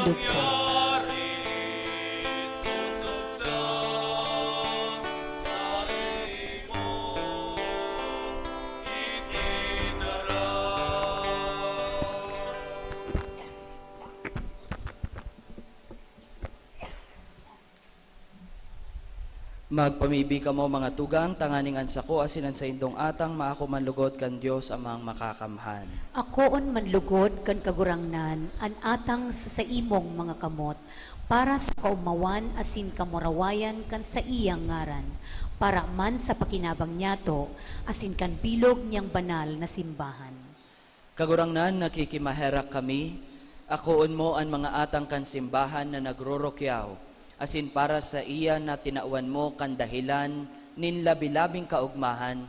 Yari sa Magpamibi kamo, mga tugang, tanganing an sako asin an saindong atang maako man lugod kan Dios Amang Makakamhan. Akoon man lugod kan Kagurangnan an atang sa saimong mga kamot, para sa kaomawan asin kamurawayan kan saiyang ngaran, para man sa pakinabang niyato asin kan bilog niyang banal na simbahan. Kagurangnan, nakikimaherak kami, akoon mo an mga atang kan simbahan na nagrorokyaw, asin para sa iya na tinawan mo kan dahelan nin labi-labing kaogmahan,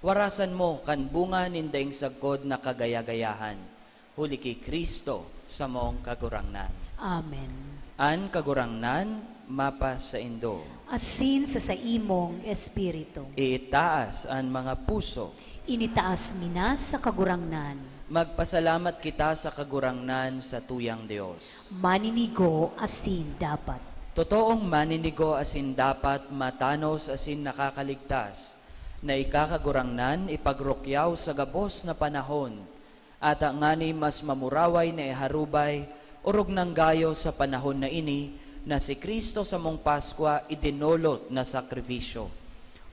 warasan mo kan bunga nin daing sagkod na kagaya-gayahan, huli ki Cristo, samong Kagurangnan. Amen. An Kagurangnan mapasaindo. Asin sa saimong espiritu. Iitaas an mga puso. Initaas mi na sa Kagurangnan. Magpasalamat kita sa Kagurangnan, sa tuyang Dios. Maninigo asin dapat. Totoong maninigo asin dapat, matanos asin nakakaligtas, na ika, Kagurangnan, ipagrokyaw sa gabos na panahon, ata ngani mas mamuraway na iharubay, orog nang gayo sa panahon na ini, na si Cristo samong Paskwa idinolot na sakripisyo.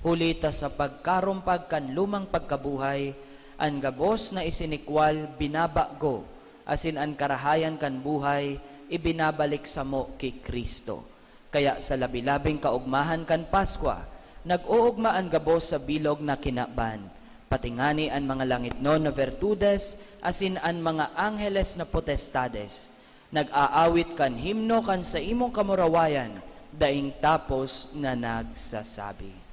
Huli ta sa pagkarumpag kan lumang pagkabuhay, an gabos na isinikwal binabago, asin an karahayan kan buhay ibinabalik samo ki Cristo. Kaya sa labi-labing kaogmahan kan Paskwa, nag-oogma an gabos sa bilog na kinaban, pati ngani an mga langitnon na bertudes asin an mga angheles na potestades. Nag-aawit kan himno kan saimong kamurawayan, daing tapos na nagsasabi.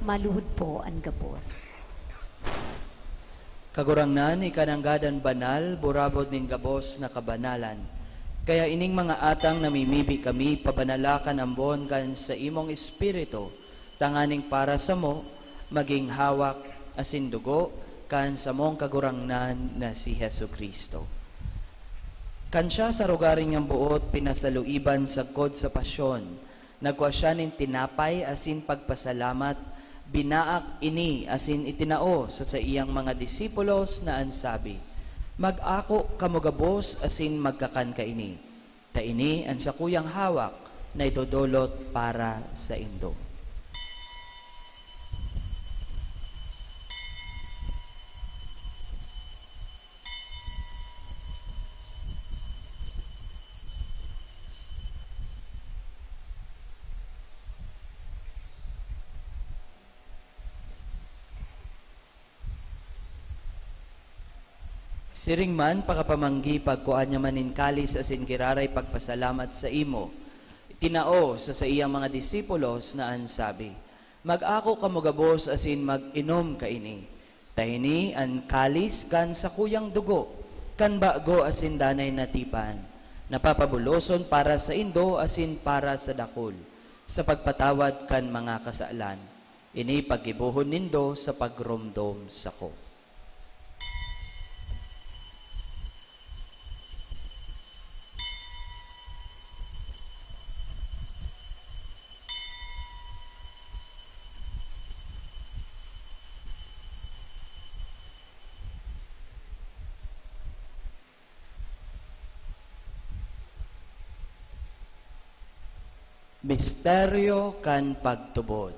Maluhod po an gabos. Kagurangnan, ika nanggad an banal, burabod nin gabos na kabanalan. Kaya ining mga atang namimibi kami, pabanala kan ambon kan saimong Espiritu, tanganing para samo, magin hawak asin dugo kan samong Kagurangnan na si Jesu-Cristo. Kan siya sa rogaring niyang boot pinasaluiban sagkod sa pasyon, nagkua siya nin tinapay asin pagpasalamat, binaak ini asin itinao sa saiyang mga disipulos na an sabi, "Mag-ako kamo gabos asin magkakan kaini, ta ini an sakuyang hawak na idodolot para saindo." Siring man, pakapamanggi, pagkua niya man nin kalis asin giraray pagpasalamat saimo, itinao sa saiyang mga disipulos na an sabi, "Mag-ako kamo gabos asin mag-inom kaini. Ta ini an kalis kan sakuyang dugo kan bago asin danay na tipan, na papabuloson para saindo asin para sa dakul, sa pagpatawad kan mga kasalan. Ini paggibohon nindo sa pagromdom sako." Misteryo kan pagtubod.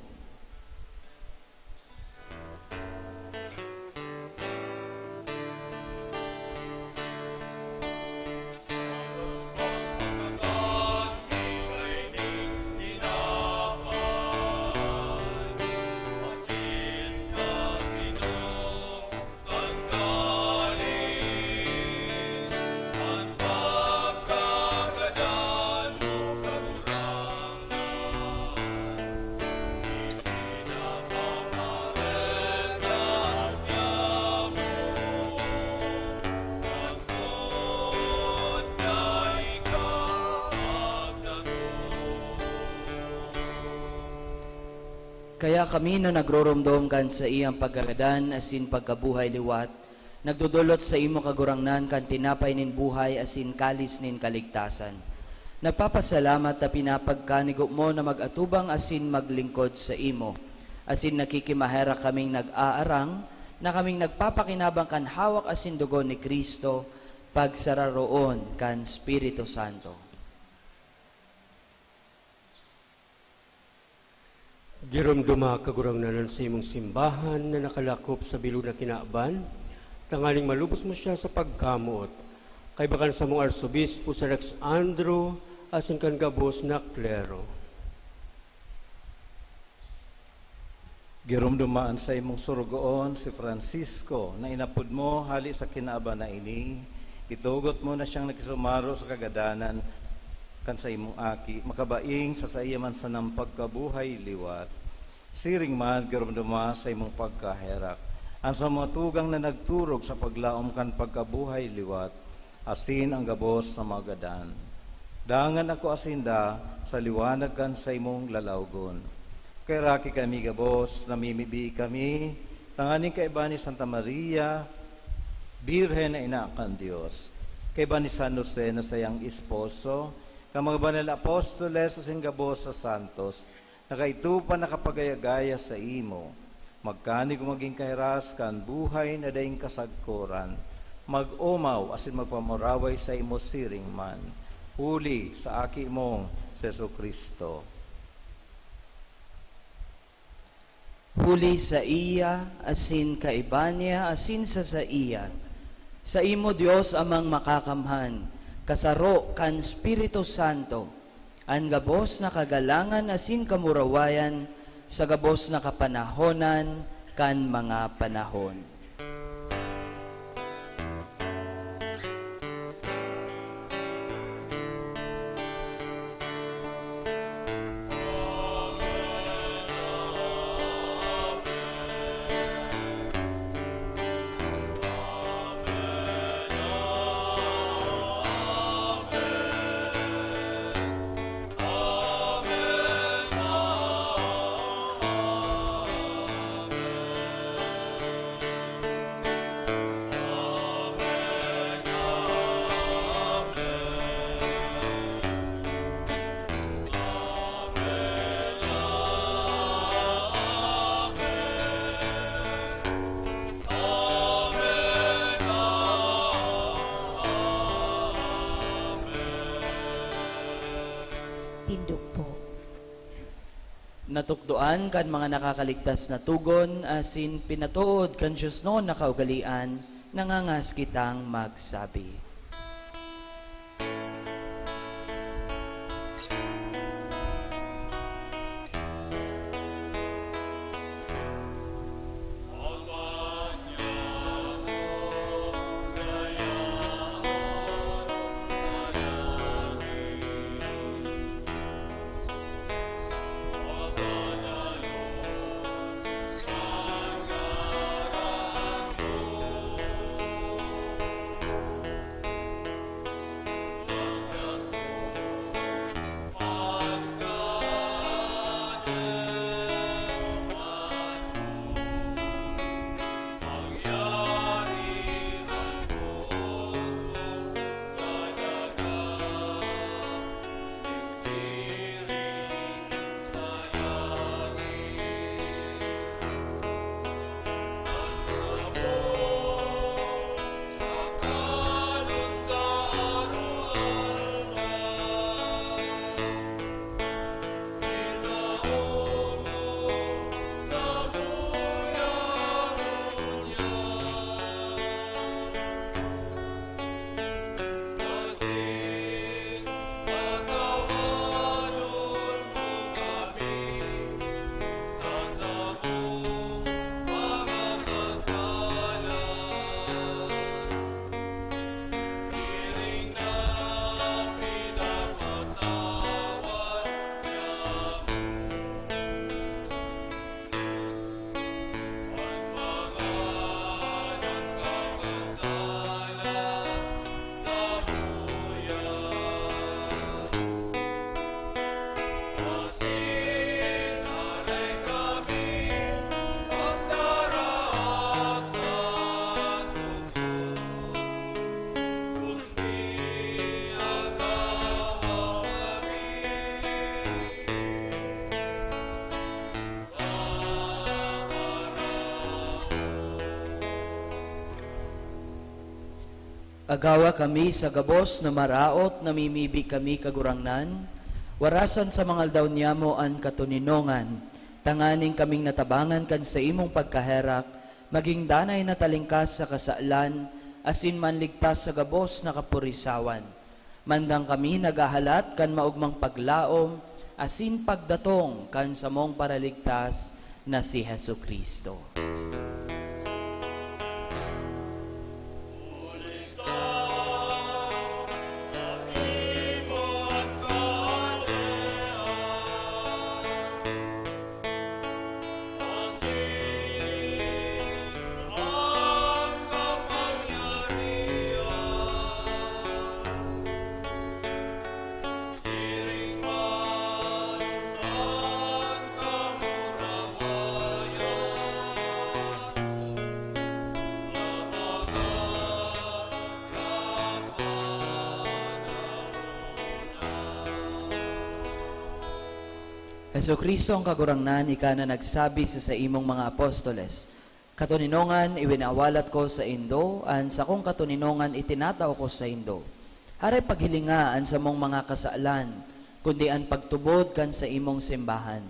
Kaya kami na nagroromdom kan saiyang pagkagadan asin pagkabuhay liwat, nagdodolot saimo, Kagurangnan, kan tinapay nin buhay asin kalis nin kaligtasan. Nagpapasalamat ta pinapagkanigo mo na mag-atubang asin maglingkod saimo, asin nakikimaherak kaming nag-aarang na kaming nagpapakinabang kan hawak asin dugo ni Cristo, pagsararoon kan Espiritu Santo. Giromdoma, Kagurangnan, an saimong simbahan na nakalakop sa bilog na kinaban, tanganing malubos mo siya sa pagkamoot. Kaiba kan samong Arsobispo Sir Alexandro asin kan gabos na klero. Giromdoma an saimong sorogoon, si Francisco, na inapod mo hale sa kinaban na ini. Itugot mo na siyang nakisumaro sa kagadanan kan saimong Aki, makabaing sa saiya man sanang pagkabuhay liwat. Siring man, giromdoma sa imong pagkaherak an sa mga tugang na nagturog sa paglaom kan pagkabuhay liwat, asin an gabos na mga gadan. Dangan ako asinda sa liwanag kan saimong lalawgon. Kaheraki kami gabos, namimibi kami, tanganing kaiba ni Santa Maria, Birhen na Ina kan Dios, kaiba ni San Jose na saiyang esposo, kan mga banal na apostoles asin gabos sa santos, na kaidto pa nakapagaya-gaya saimo, magkanigo magin kahiras kan buhay na daing kasagkoran, mag-omaw asin magpamuraway saimo siring man, huli sa Aki mong si Jesu-Cristo. Huli saiya, asin kaiba niya, asin sa saiya, saimo, Dios Amang Makakamhan, kasaro kan Espiritu Santo, an gabos na kagalangan asin kamurawayan sa gabos na kapanahonan kan mga panahon. Tindog po. Natukdoan kan mga nakakaligtas na togon asin pinatood kan diosnon na kaugalean, nangangahas kitang magsabi. Agawa kami sa gabos na maraot, namimibi kami, Kagurangnan, warasan sa mga aldaw niyamo an katoninongan, tanganing kaming natabangan kan saimong pagkaherak, magin danay na talingkas sa kasalan, asin manligtas sa gabos na kapurisawan. Mandang kami naghahalat kan maogmang paglaom asin pagdatong kan samong Paraligtas na si Jesu-Cristo. Jesu-Cristo, an Kagurangnan, ika na nagsabi sa saimong mga apostoles, "Katoninongan iwinawalat ko saindo, an sakong katoninongan itinatao ko saindo." Aray paghilinga an samong mga kasalan, kundi an pagtubod kan saimong simbahan.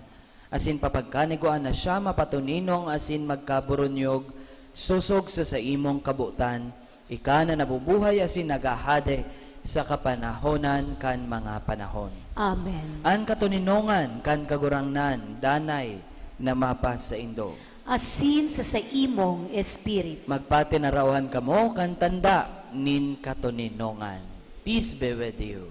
Asin papagkanigwaan na siya mapatoninong asin magkaburunyog sosog sa saimong kabotan, ika na nabubuhay asin naghahade sa kapanahonan kan mga panahon. Amen. An katoninongan kan Kagurangnan danay na mapasaindo. Asin sa saimong espiritu. Magpatinaraohan kamo kan tanda nin katoninongan. Peace be with you.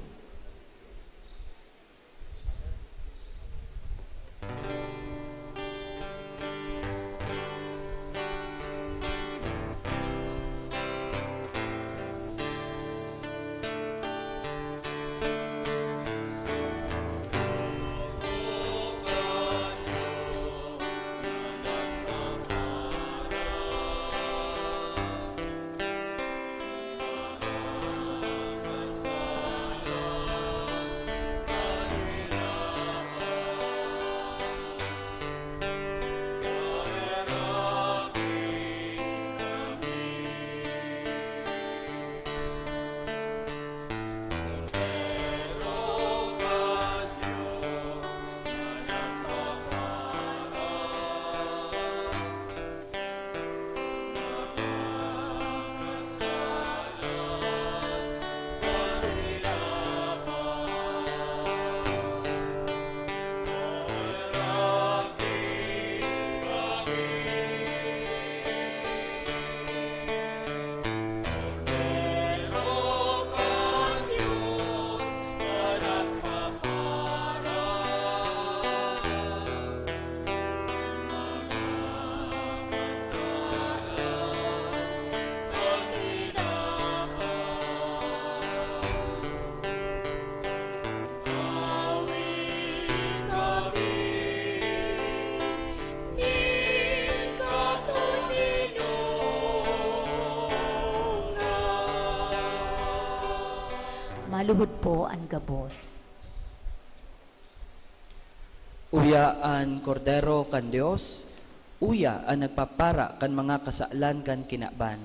Maluhod po an gabos. Uya an Kordero kan Dios, uya an nagpapara kan mga kasalan kan kinaban.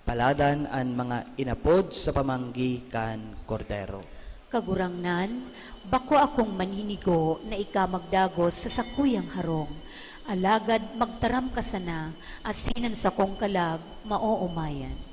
Paladan an mga inapod sa pamanggi kan Kordero. Kagurangnan, bako akong maninigo na ika magdagos sa sakuyang harong, alagad magtaram ka sana, asin an sakong kalag maoomayan.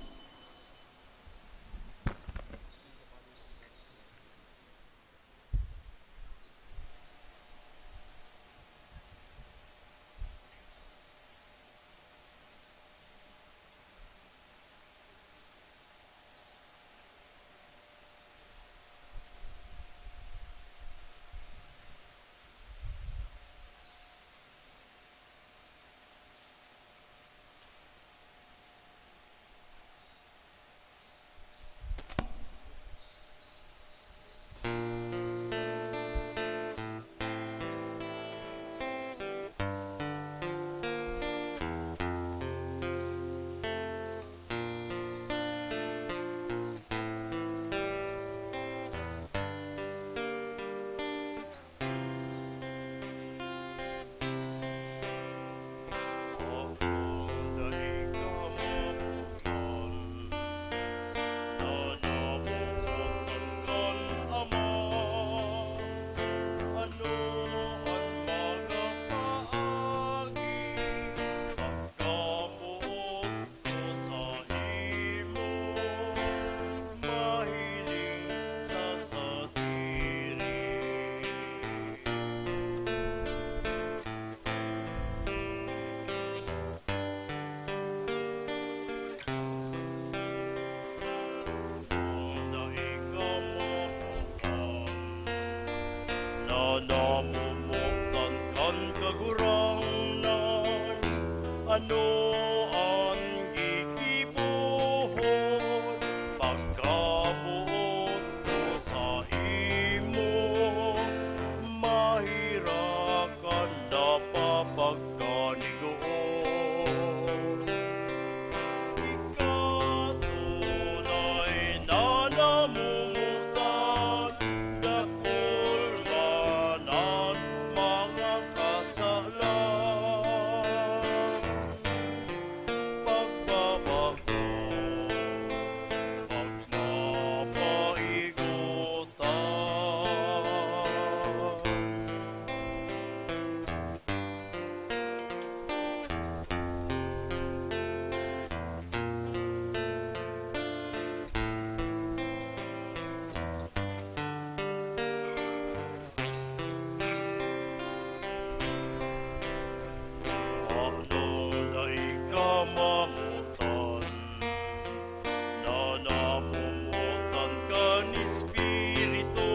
Ano an gigibohon pagkaboot ko saimo? Maherakan na papagkanigoon. Ika tunay na namomotan, dakul man an mga kasalan. Pagbabago, pagmamaigotan. Anong dai ka mamotan na namomotan kan Espiritu?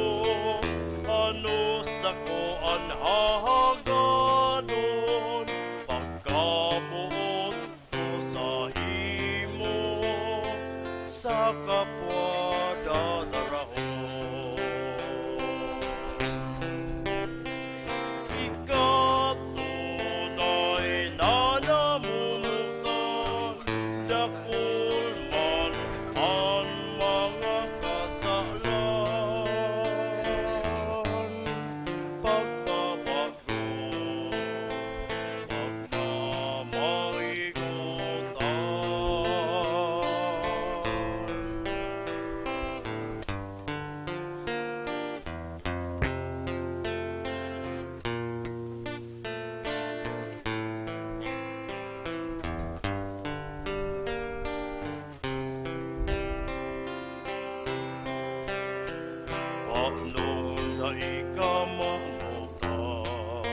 Ano sako an hahagadon pagkaboot ko saimo sa kapwa dadarahon. Ika tunay na namomotan, dakul man an mga kasalan. Pagbabago, pagmamaigotan. Paanong dai ka mamotan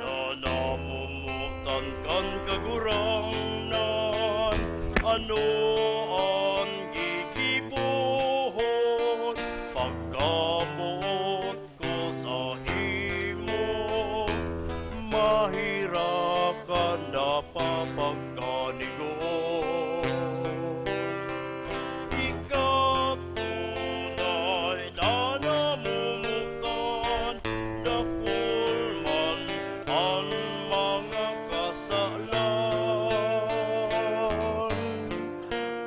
na namomotan kan Kagurangnan? Ano an gigibohon pagkaboot ko saimo? Maherakan na papagkanigoon. Ika tunay na namomotan, dakul man an mga kasalan.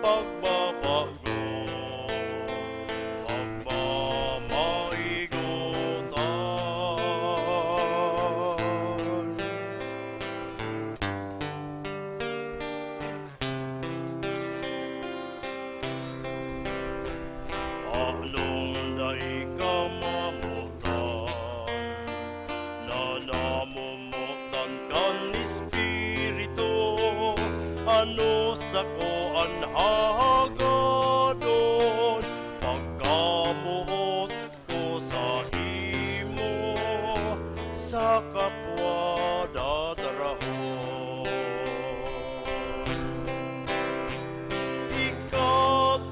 Pagbabago, pagmamaigotan. Anong dai ka mamotan na namomotan kan Espiritu? Ano sako an hahagadon pagkaboot ko saimo sa kapwa dadarahon? Ika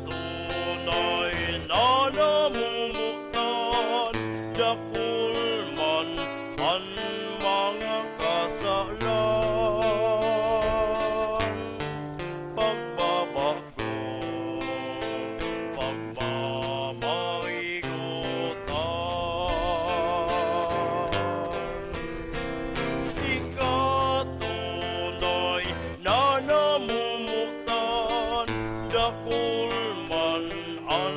tunay na namomotan, dakul man an mga kasalan. Pagbabago, pagmamaigotan. Ika tunay na namomotan, dakul man an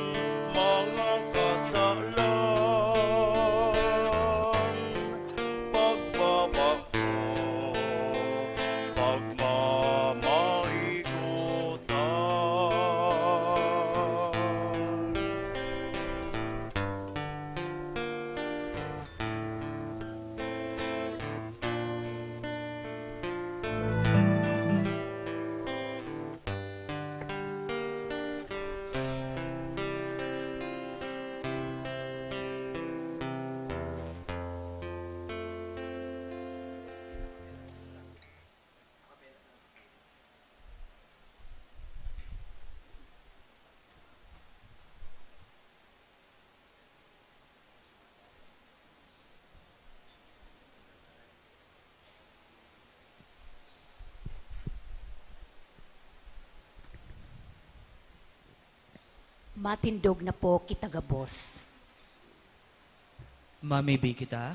mga kasalan. Matindog na po kita gabos. Mamibi kita.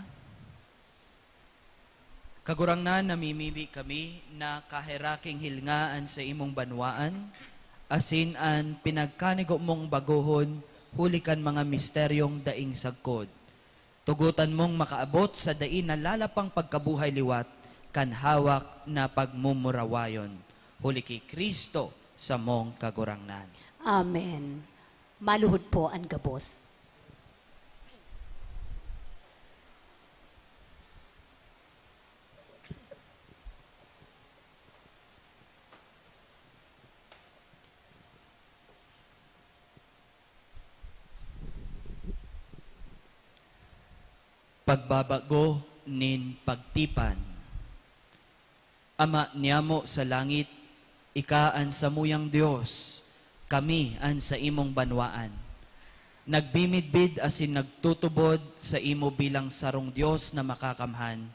Kagurangnan, namimibi kami na kaheraking hilnga an saimong banwaan, asin an pinagkanigo mong bagohon huli kan mga misteryong daing sagkod. Tugotan mong makaabot sa dai nalalapang pagkabuhay liwat kan hawak na pagmumurawayon, huli ki Cristo samong Kagurangnan. Amen. Maluhod po an gabos. Pagbabago nin pagtipan. Ama niamo sa langit, ika an samuyang Dios, kami an saimong banwaan. Nagmimidbid asin nagtutubod saimo bilang sarong Dios na makakamhan,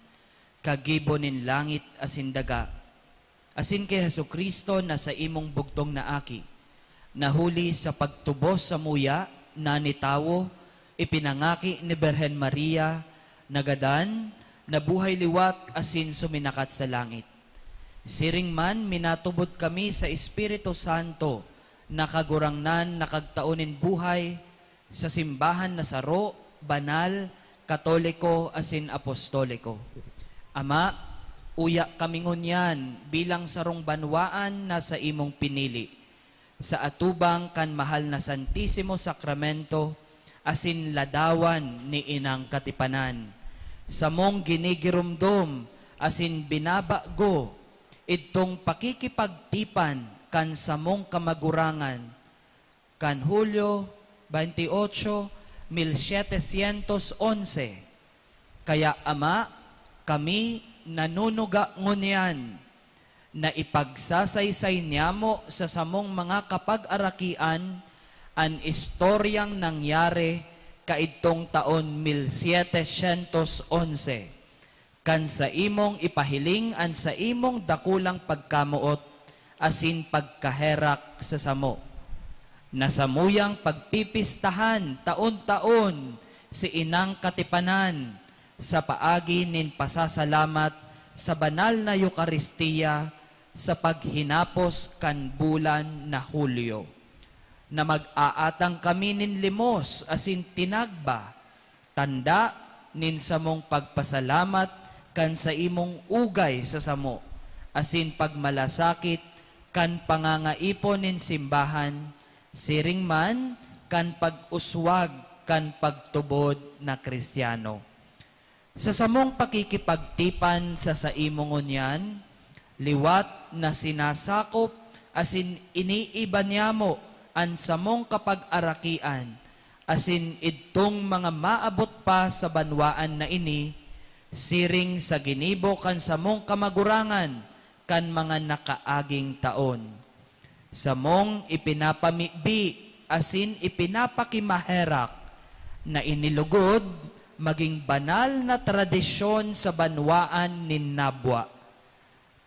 kagibo nin langit asin daga, asin ki Jesu-Cristo na saimong bugtong na Aki, na huli sa pagtubos samuya na nitawo, ipinangaki ni Birhen Maria, nagadan, nabuhay liwat asin suminakat sa langit. Siring man, minatubod kami sa Espiritu Santo na Kagurangnan na kagtao nin buhay, sa simbahan na saro, banal, katoliko, asin apostoliko. Ama, uya kami ngunyan bilang sarong banwaan na saimong pinili, sa atubang kan mahal na Santisimo Sakramento asin ladawan ni Inang Katipanan. Samong ginigiromdom asin binabago idtong pakikipagtipan kan samong kamagurangan, kan Hulyo veintiocho, mil setecientos once. Kaya, Ama, kami nanunuga ngunyan na ipagsasaysay niamo sa samong mga kapag-arakian an istoryang nangyari kaidtong taon mil setecientos once. Kan saimong ipahiling an saimong dakulang pagkamoot asin pagkaherak sa samo, na samuyang pagpipistahan taon-taon si Inang Katipanan sa paagi nin pasasalamat sa banal na Eukaristia sa paghinapos kan bulan na Hulyo, na mag-aatang kami nin limos asin tinagba, tanda nin samong pagpasalamat kan saimong ugay sa samo, asin pagmalasakit kan pangangaipon nin simbahan, siring man kan pag-uswag kan pagtubod na Cristiano. Sa samong pakikipagtipan sa saimo ngunyan, liwat na sinasakop asin iniiba niyamo an samong kapag-arakian, asin idtong mga maabot pa sa banwaan na ini, siring sa ginibo kan samong kamagurangan kan mga nakaaging taon. Samong ipinapamibi asin ipinapakimaherak na ini lugod magin banal na tradisyon sa banwaan nin Nabua.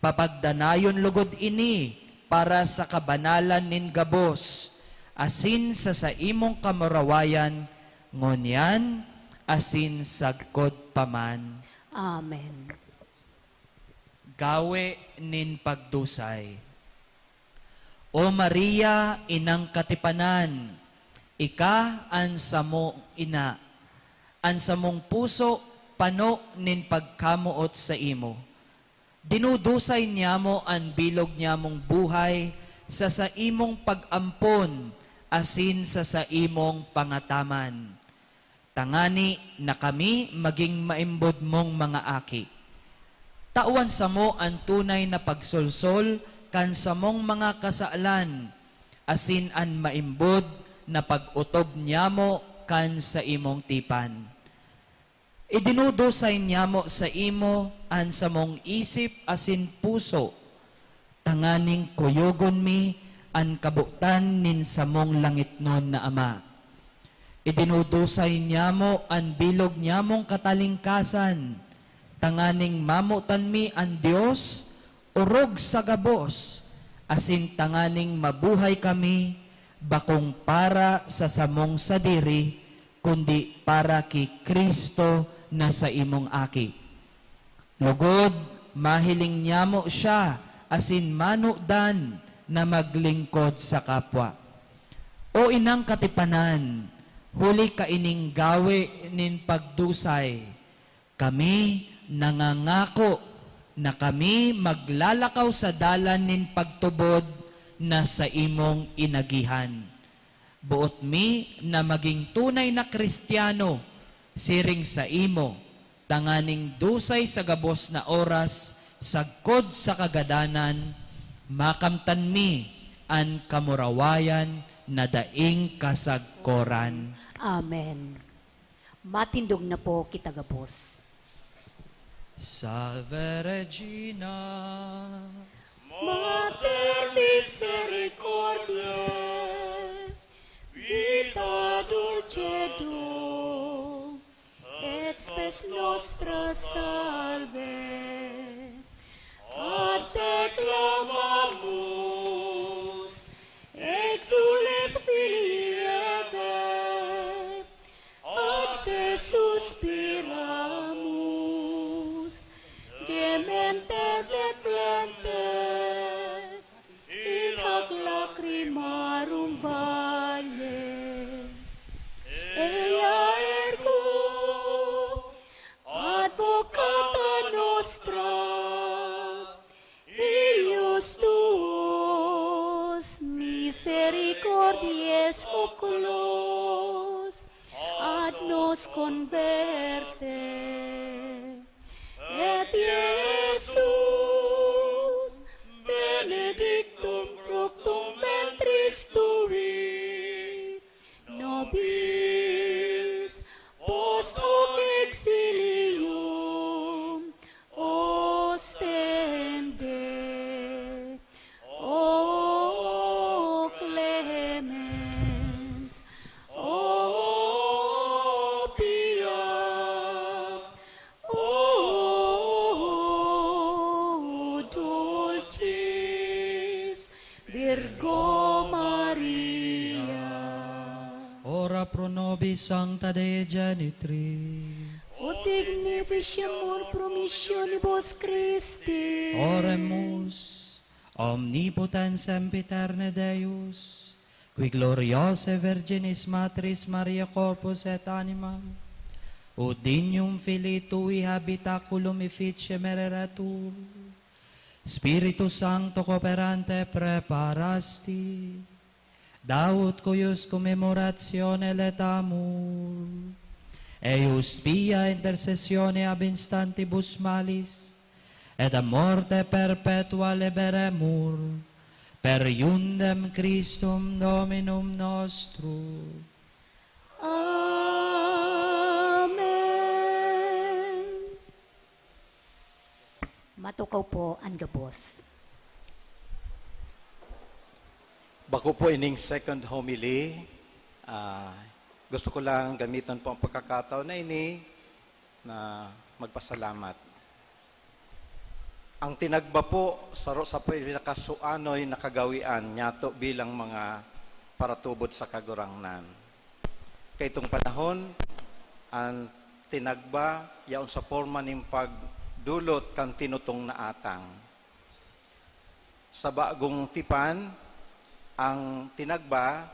Papagdanayon lugod ini para sa kabanalan nin gabos, asin sa saimong kamurawayan, ngunyan asin sagkod pa man. Amen. Gawe nin pagdusay. O Maria, Inang Katipanan, ika an samong ina, an samong puso pano nin pagkamoot saimo. Dinudusay niyamo an bilog niyamong buhay sa saimong pag-ampon asin sa saimong pangataman, tangani na kami magin maimbod mong mga aki. Tawan samo an tunay na pagsolsol kan samong mga kasalan, asin an maimbod na pag-otob niyamo kan saimong tipan. Idinudusay niyamo saimo an samong isip asin puso, tanganing kuyogon mi an kabotan nin samong langitnon na Ama. Idinudusay niyamo an bilog niyamong katalingkasan, tanganing mamotan mi an Dios orog sa gabos, asin tanganing mabuhay kami bakong para sa samong sadiri, kundi para ki Cristo na saimong aki. Lugod, mahiling niyamo siya asin manudan na maglingkod sa kapwa. O inang katipanan, huli kaining gawe nin pagdusay, kami nangangako na kami maglalakaw sa dalan nin pagtubod na saimong inagihan. Boot mi na maging tunay na Kristiyano siring saimo, tanganing dusay sa gabos na oras, sagkod sa kagadanan, makamtan mi an kamurawayan na daing kasagkoran. Amen. Matindog na po kita gabos. Salve Regina. Mater misericordiae, vita dulcedo, et spes nostra salve. Ad te clamamus, exules filii Evae, ad te suspiramus, dementes et flentes, in hac lacrimarum valle. Ea ergo advocata nostra, eius tuos misericordiae oculos ad nos converte. Et Iesus, benedictum fructum ventris tui, nobis post hoc exilium ostende. O clemens, o pia, o dulcis Virgo Maria. Ora pro nobis, Sancta Dei Genitri. Ut dignificiamur promissionibus Christi. Oremus. Omnipotens sempiterne Deus, qui gloriose Virginis Matris Maria corpus et animam, ut dignum filii tui habitaculum efficiem ereretur, Spiritus Sancto cooperante preparasti, Daut cuius commemoratione laetamur, eius pia intercessione ab instantibus malis, et a morte perpetua liberemur, per iundem Christum Dominum nostrum. Amen. Matukaw po an gabos. Bako po ining second homily. Ah, gusto ko lang gamiton po ang pagkakataon na ini na magpasalamat. Ang tinagba po, saro sa pinakasuanoy na kagawian niyato bilang mga paratubod sa Kagurangnan. Kaitong panahon, ang tinagba yaon sa porma nin pagdulot kan tinutong na atang. Sa bagong tipan, ang tinagba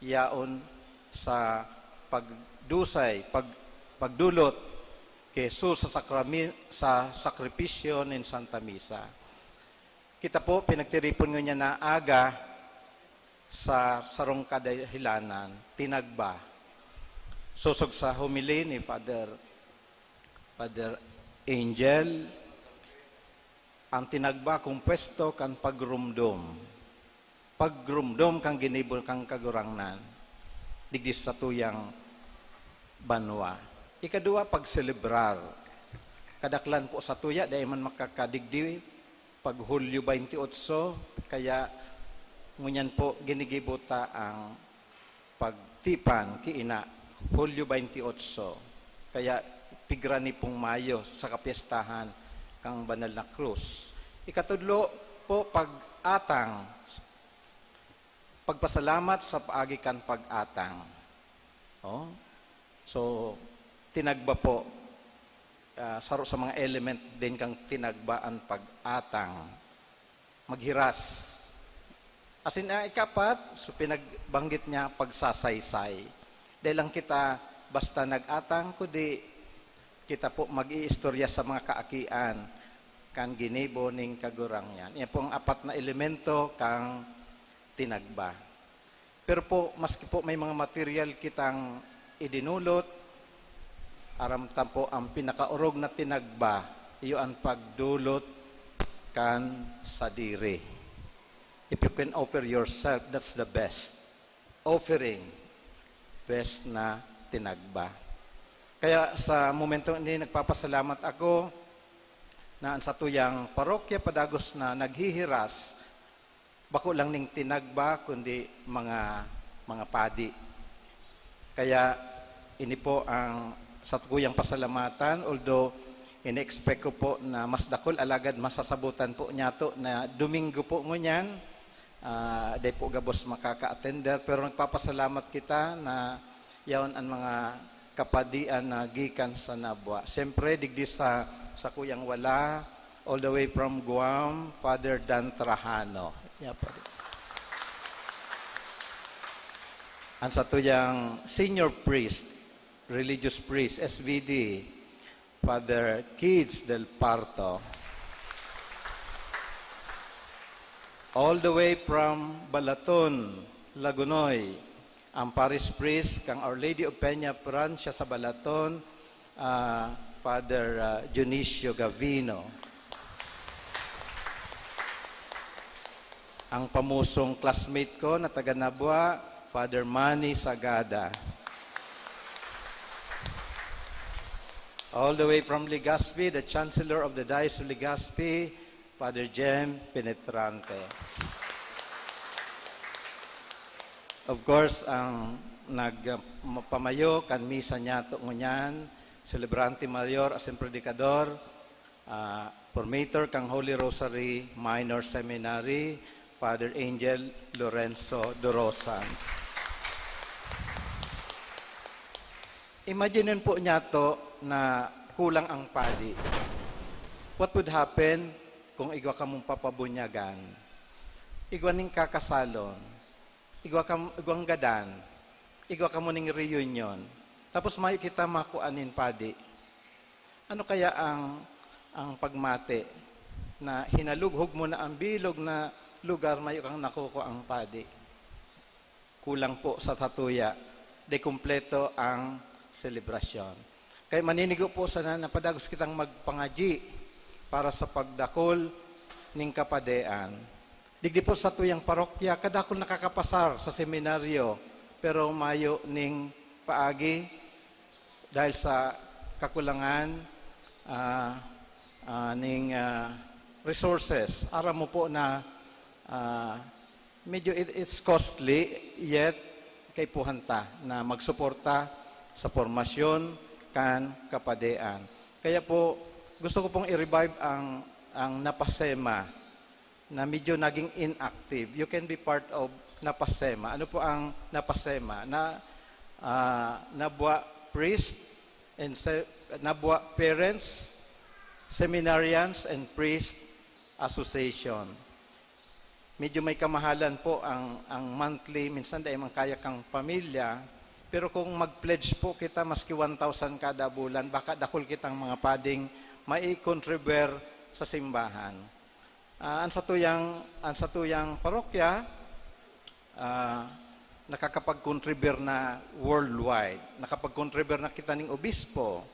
yaon sa pagdusay, pag-, pagdulot ki Jesus sa sakrami-, sa sakripisyo nin Santa Misa. Kita po, pinagtiripon ngunyan na aga sa sarong kadahilanan, tinagba. Sosog sa homily ni Father, Father Angel, ang tinagba kompuesto kan pagromdom. Pagromdom kan ginibo kan Kagurangnan digdi sa satuyang banwa. Ikaduwa, pagselebrar. Kadaklan po satuya, dai man makakadigdi pag Hulyo twenty-eight, kaya ngunyan po ginigibo ta ang pagtipan ki ina, Hulyo twenty-eight. Kaya pigrani pong mayo sa kapyestahan kang Banal na Krus. Ikatudlo po, pag-atang. Pagpasalamat sa paagi kan pag-atang. Oh. So, tinagba po, ah, saro sa mga element din kan tinagba an pag-atang. Maghiras. Asin, ah, ikapat, so pinagbanggit niya, pagsasaysay. Dai lang kita basta nag-atang, kundi kita po mag-iistorya sa mga kaakian kan ginibo ning Kagurangnan. Yan po ang apat na elemento kan tinagba. Pero po, maski po may mga material kitang idinulot, aram ta po ang pinakaorog na tinagba, iyo an pagdulot kan sadiri. If you can offer yourself, that's the best offering, best na tinagba. Kaya sa momentong ini, nagpapasalamat ako na an satuyang parokya padagos na naghihiras, bako lang ning tinagba, kundi mga, mga padi. Kaya ini po ang satuyang pasalamatan, although ini-expect ko po na mas dakul, alagad masasabutan po niyato na Domingo po ngunyan, ah, dai po gabos makaka-attender, pero nagpapasalamat kita na yaon an mga kapadian na gikan sa Nabua. Siyempre, digdi sa, sa kuyang wala, all the way from Guam, Father Dan Trajano. Yeah, Father. Ang satuyang senior priest, religious priest, S V D, Father Kids del Parto. All the way from Balaton, Lagonoy, ang parish priest kang Our Lady of Peña Francia sa Balaton, ah, Father, ah, Dionisio Gavino. Ang pamusong classmate ko na taga Nabua, Father Manny Sagada. All the way from Legazpi, the Chancellor of the Diocese of Legazpi, Father Jem Penetrante. Of course, ang nagpamayo kan misa niyato ngunyan, Celebrante Mayor asin Predikador, ah, formator kan Holy Rosary Minor Seminary, Father Angel Lorenzo Dorosan. Imagine po niyato na kulang ang padi. What would happen kung igwa kamong papabunyagan? Igwa ning kakasalon? Igwa kam-, igwang gadan? Igwa kamo ning reunion? Tapos mayo kita makua nin padi. Ano kaya ang, ang pagmati na hinalughog mo na ang bilog na lugar, mayo kang nakukua ang padi? Kulang po sa satuya, de kumpleto ang selebrasyon. Kaya maninigo po sana na padagos kitang magpangadyi para sa pagdakul ning kapadean. Digdi po sa tuyang parokya, kadakul nakakapasar sa seminaryo, pero mayo ning paagi dahil sa kakulangan, ah, ah, ning, ah, resources. Aram mo po na, ah, medyo it, it's costly, yet kaipuhan ta na magsuporta sa pormasyon kan kapadean. Kaya po, gusto ko pong i-revive ang, ang napasema na medyo naging inactive. You can be part of napasema. Ano po ang napasema? Na, ah, Nabua Priest and se-, Nabua Parents, Seminarians and Priest Association. Medyo may kamahalan po ang, ang monthly, minsan dai man kaya kang pamilya, pero kung mag-pledge po kita maski one thousand kada bulan, baka dakul kitang mga pading mai-contribute sa simbahan. Ah, ang satuyang, ang satuyang parokya, ah, nakakapag-contribute na worldwide. Nakapag-contribute na kita ning obispo,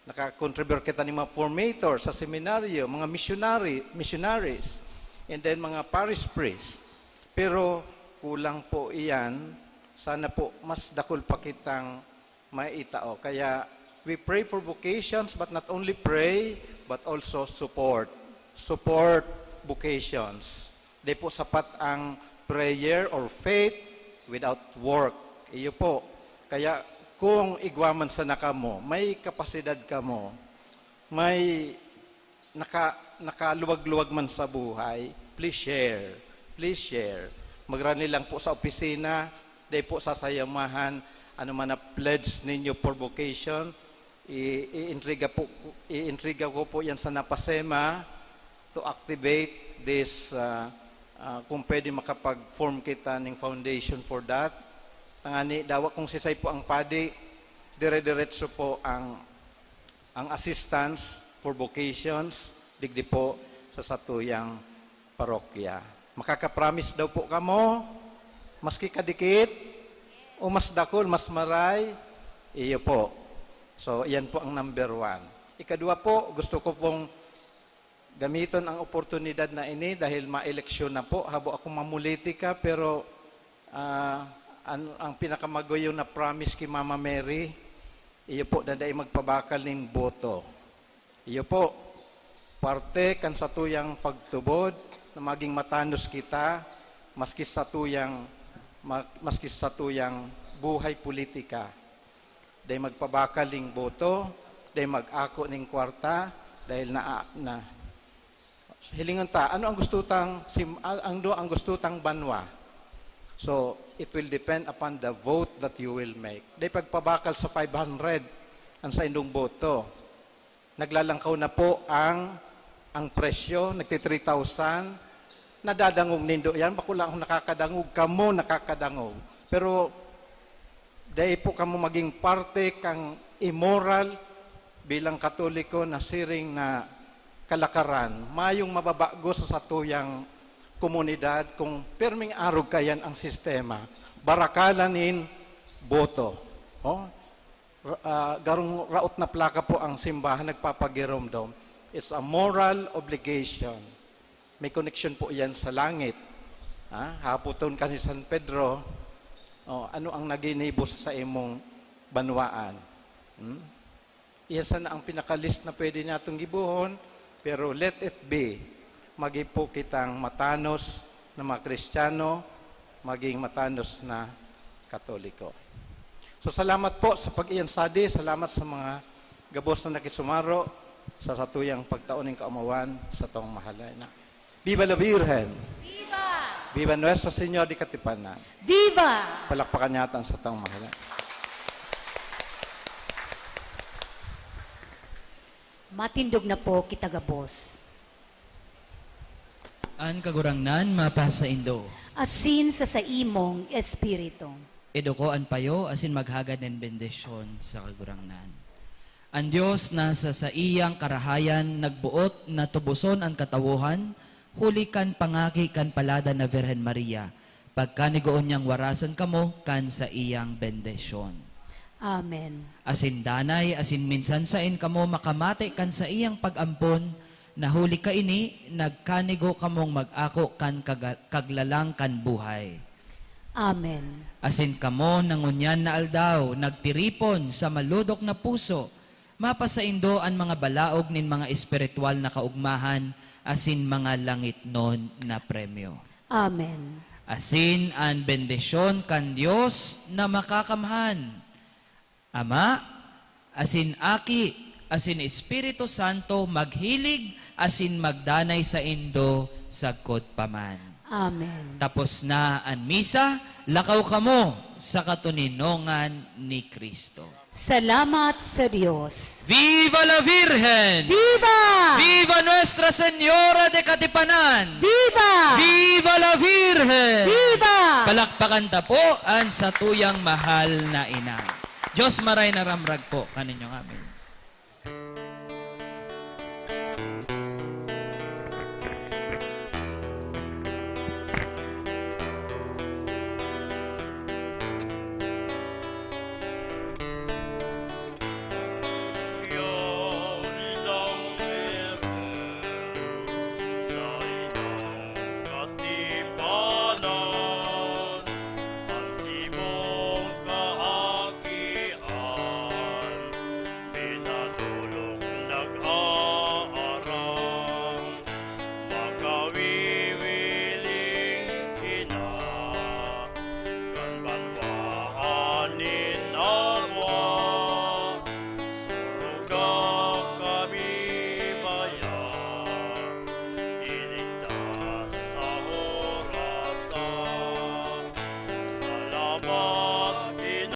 nakakontribute kita ning mga formator sa seminaryo, mga missionary, missionaries, and then mga parish priest. Pero kulang po iyan. Sana po mas dakul pa kitang maitao. Kaya we pray for vocations, but not only pray, but also support. Support vocations. Di po sapat ang prayer or faith without work. Iyo po. Kaya kung igwa man sana kamo, may kapasidad kamo, may naka-, nakaluwag-luwag man sa buhay, please share. Please share. Magrani lang po sa opisina, dai po sasayamahan ano man na pledge ninyo for vocation. I-, i-intriga po, i-intriga ko po yan sa Napasema to activate this, ah, ah, kung pwede makapag-form kita ning foundation for that. Tangani, dawa kung sisay po ang padi, dire-diretso po ang, ang assistance for vocations, digdi po sa satuyang parokya. Makakapromise daw po kamo, maski kadikit, o mas dakul, mas maray, iyo po. So, iyan po ang number one. Ikadwa po, gusto ko pong gamiton ang oportunidad na ini dahil ma-eleksyon na po. Habo akong mamulitika, pero, ah, an-, ang pinakamaguyo na promise ki Mama Mary, iyo po na dai magpabakal nin boto. Iyo po, parte kan satuyang pagtubod na maging matanos kita, maski satuyang, ma-, maski satuyang buhay politika. Dai magpabakal ning boto, dai mag-ako ning kwarta, dahil na, na. Hilingon ta, ano ang gusto tang sim-, a-, ano ang gusto tang banwa? So, it will depend upon the vote that you will make. Dai pagpabakal sa five hundred ang saindong boto. Naglalangkaw na po ang, ang presyo, nagti-three thousand. Nadadangog nindo yan, bako lang ako nakakadangog, kamo nakakadangog. Pero dai po kamo maging parte kang immoral bilang Katoliko na siring na kalakaran. Mayong mababago sa satuyang komunidad kung pirming arog kayan ang sistema. Barakalan nin boto. Oh? Ra-, ah, garong raot na plaka po ang simbahan nagpapagiromdom. It's a moral obligation. May koneksyon po yan sa langit. Ha? Hapoton ka ni San Pedro, "Oh, ano ang naginibo sa saimong banwaan?" Hmm? Iyan sana ang pinaka-least na pwede natong gibohon, pero let it be. Maging po kitang matanos na mga Kristiyano, maging matanos na Katoliko. So, salamat po sa pag-iyan sadi. Salamat sa mga gabos na nakisumaro sa satuyang pagtao ning kaomawan sa satong mahal na ina. Viva la Virgen! Viva! Viva Nuestra Señora de Katipanan! Viva! Palakpakan niya ang satong mahal na ina. Matindog na po kita gabos. An Kagurangnan mapasaindo. Asin sa saimong espiritu. Iduko an payo asin maghagad nin bendisyon sa Kagurangnan. An Dios na sa saiyang karahayan nagboot na tuboson an katawohan, huli kan pangaki kan Paladan na Virgen Maria, pagkanigoon niyang warasan kamo kan saiyang bendisyon. Amen. Asin danay, asin minsan saen kamo makamate kan saiyang pag-ampon, na huli kaini, nagkanigo kamong mag-ako kan kaga-, kaglalang kan buhay. Amen. Asin kamo, na ngunyan na aldaw, nagtiripon sa malodok na puso, mapasaindo an mga balaog nin mga espiritual na kaogmahan asin mga langitnon na premyo. Amen. Asin an bendisyon kan Dios na Makakamhan, Ama, asin Aki, asin Espiritu Santo, maghilig asin magdanay saindo sagkod pa man. Amen. Tapos na an misa, lakaw kamo sa katoninongan ni Cristo. Salamat sa Dios. Viva la Virgen! Viva! Viva Nuestra Señora de Katipanan! Viva! Viva la Virgen! Viva! Palakpakan ta po an satuyang mahal na ina. Dios maray na ramrag po kaninyong amin.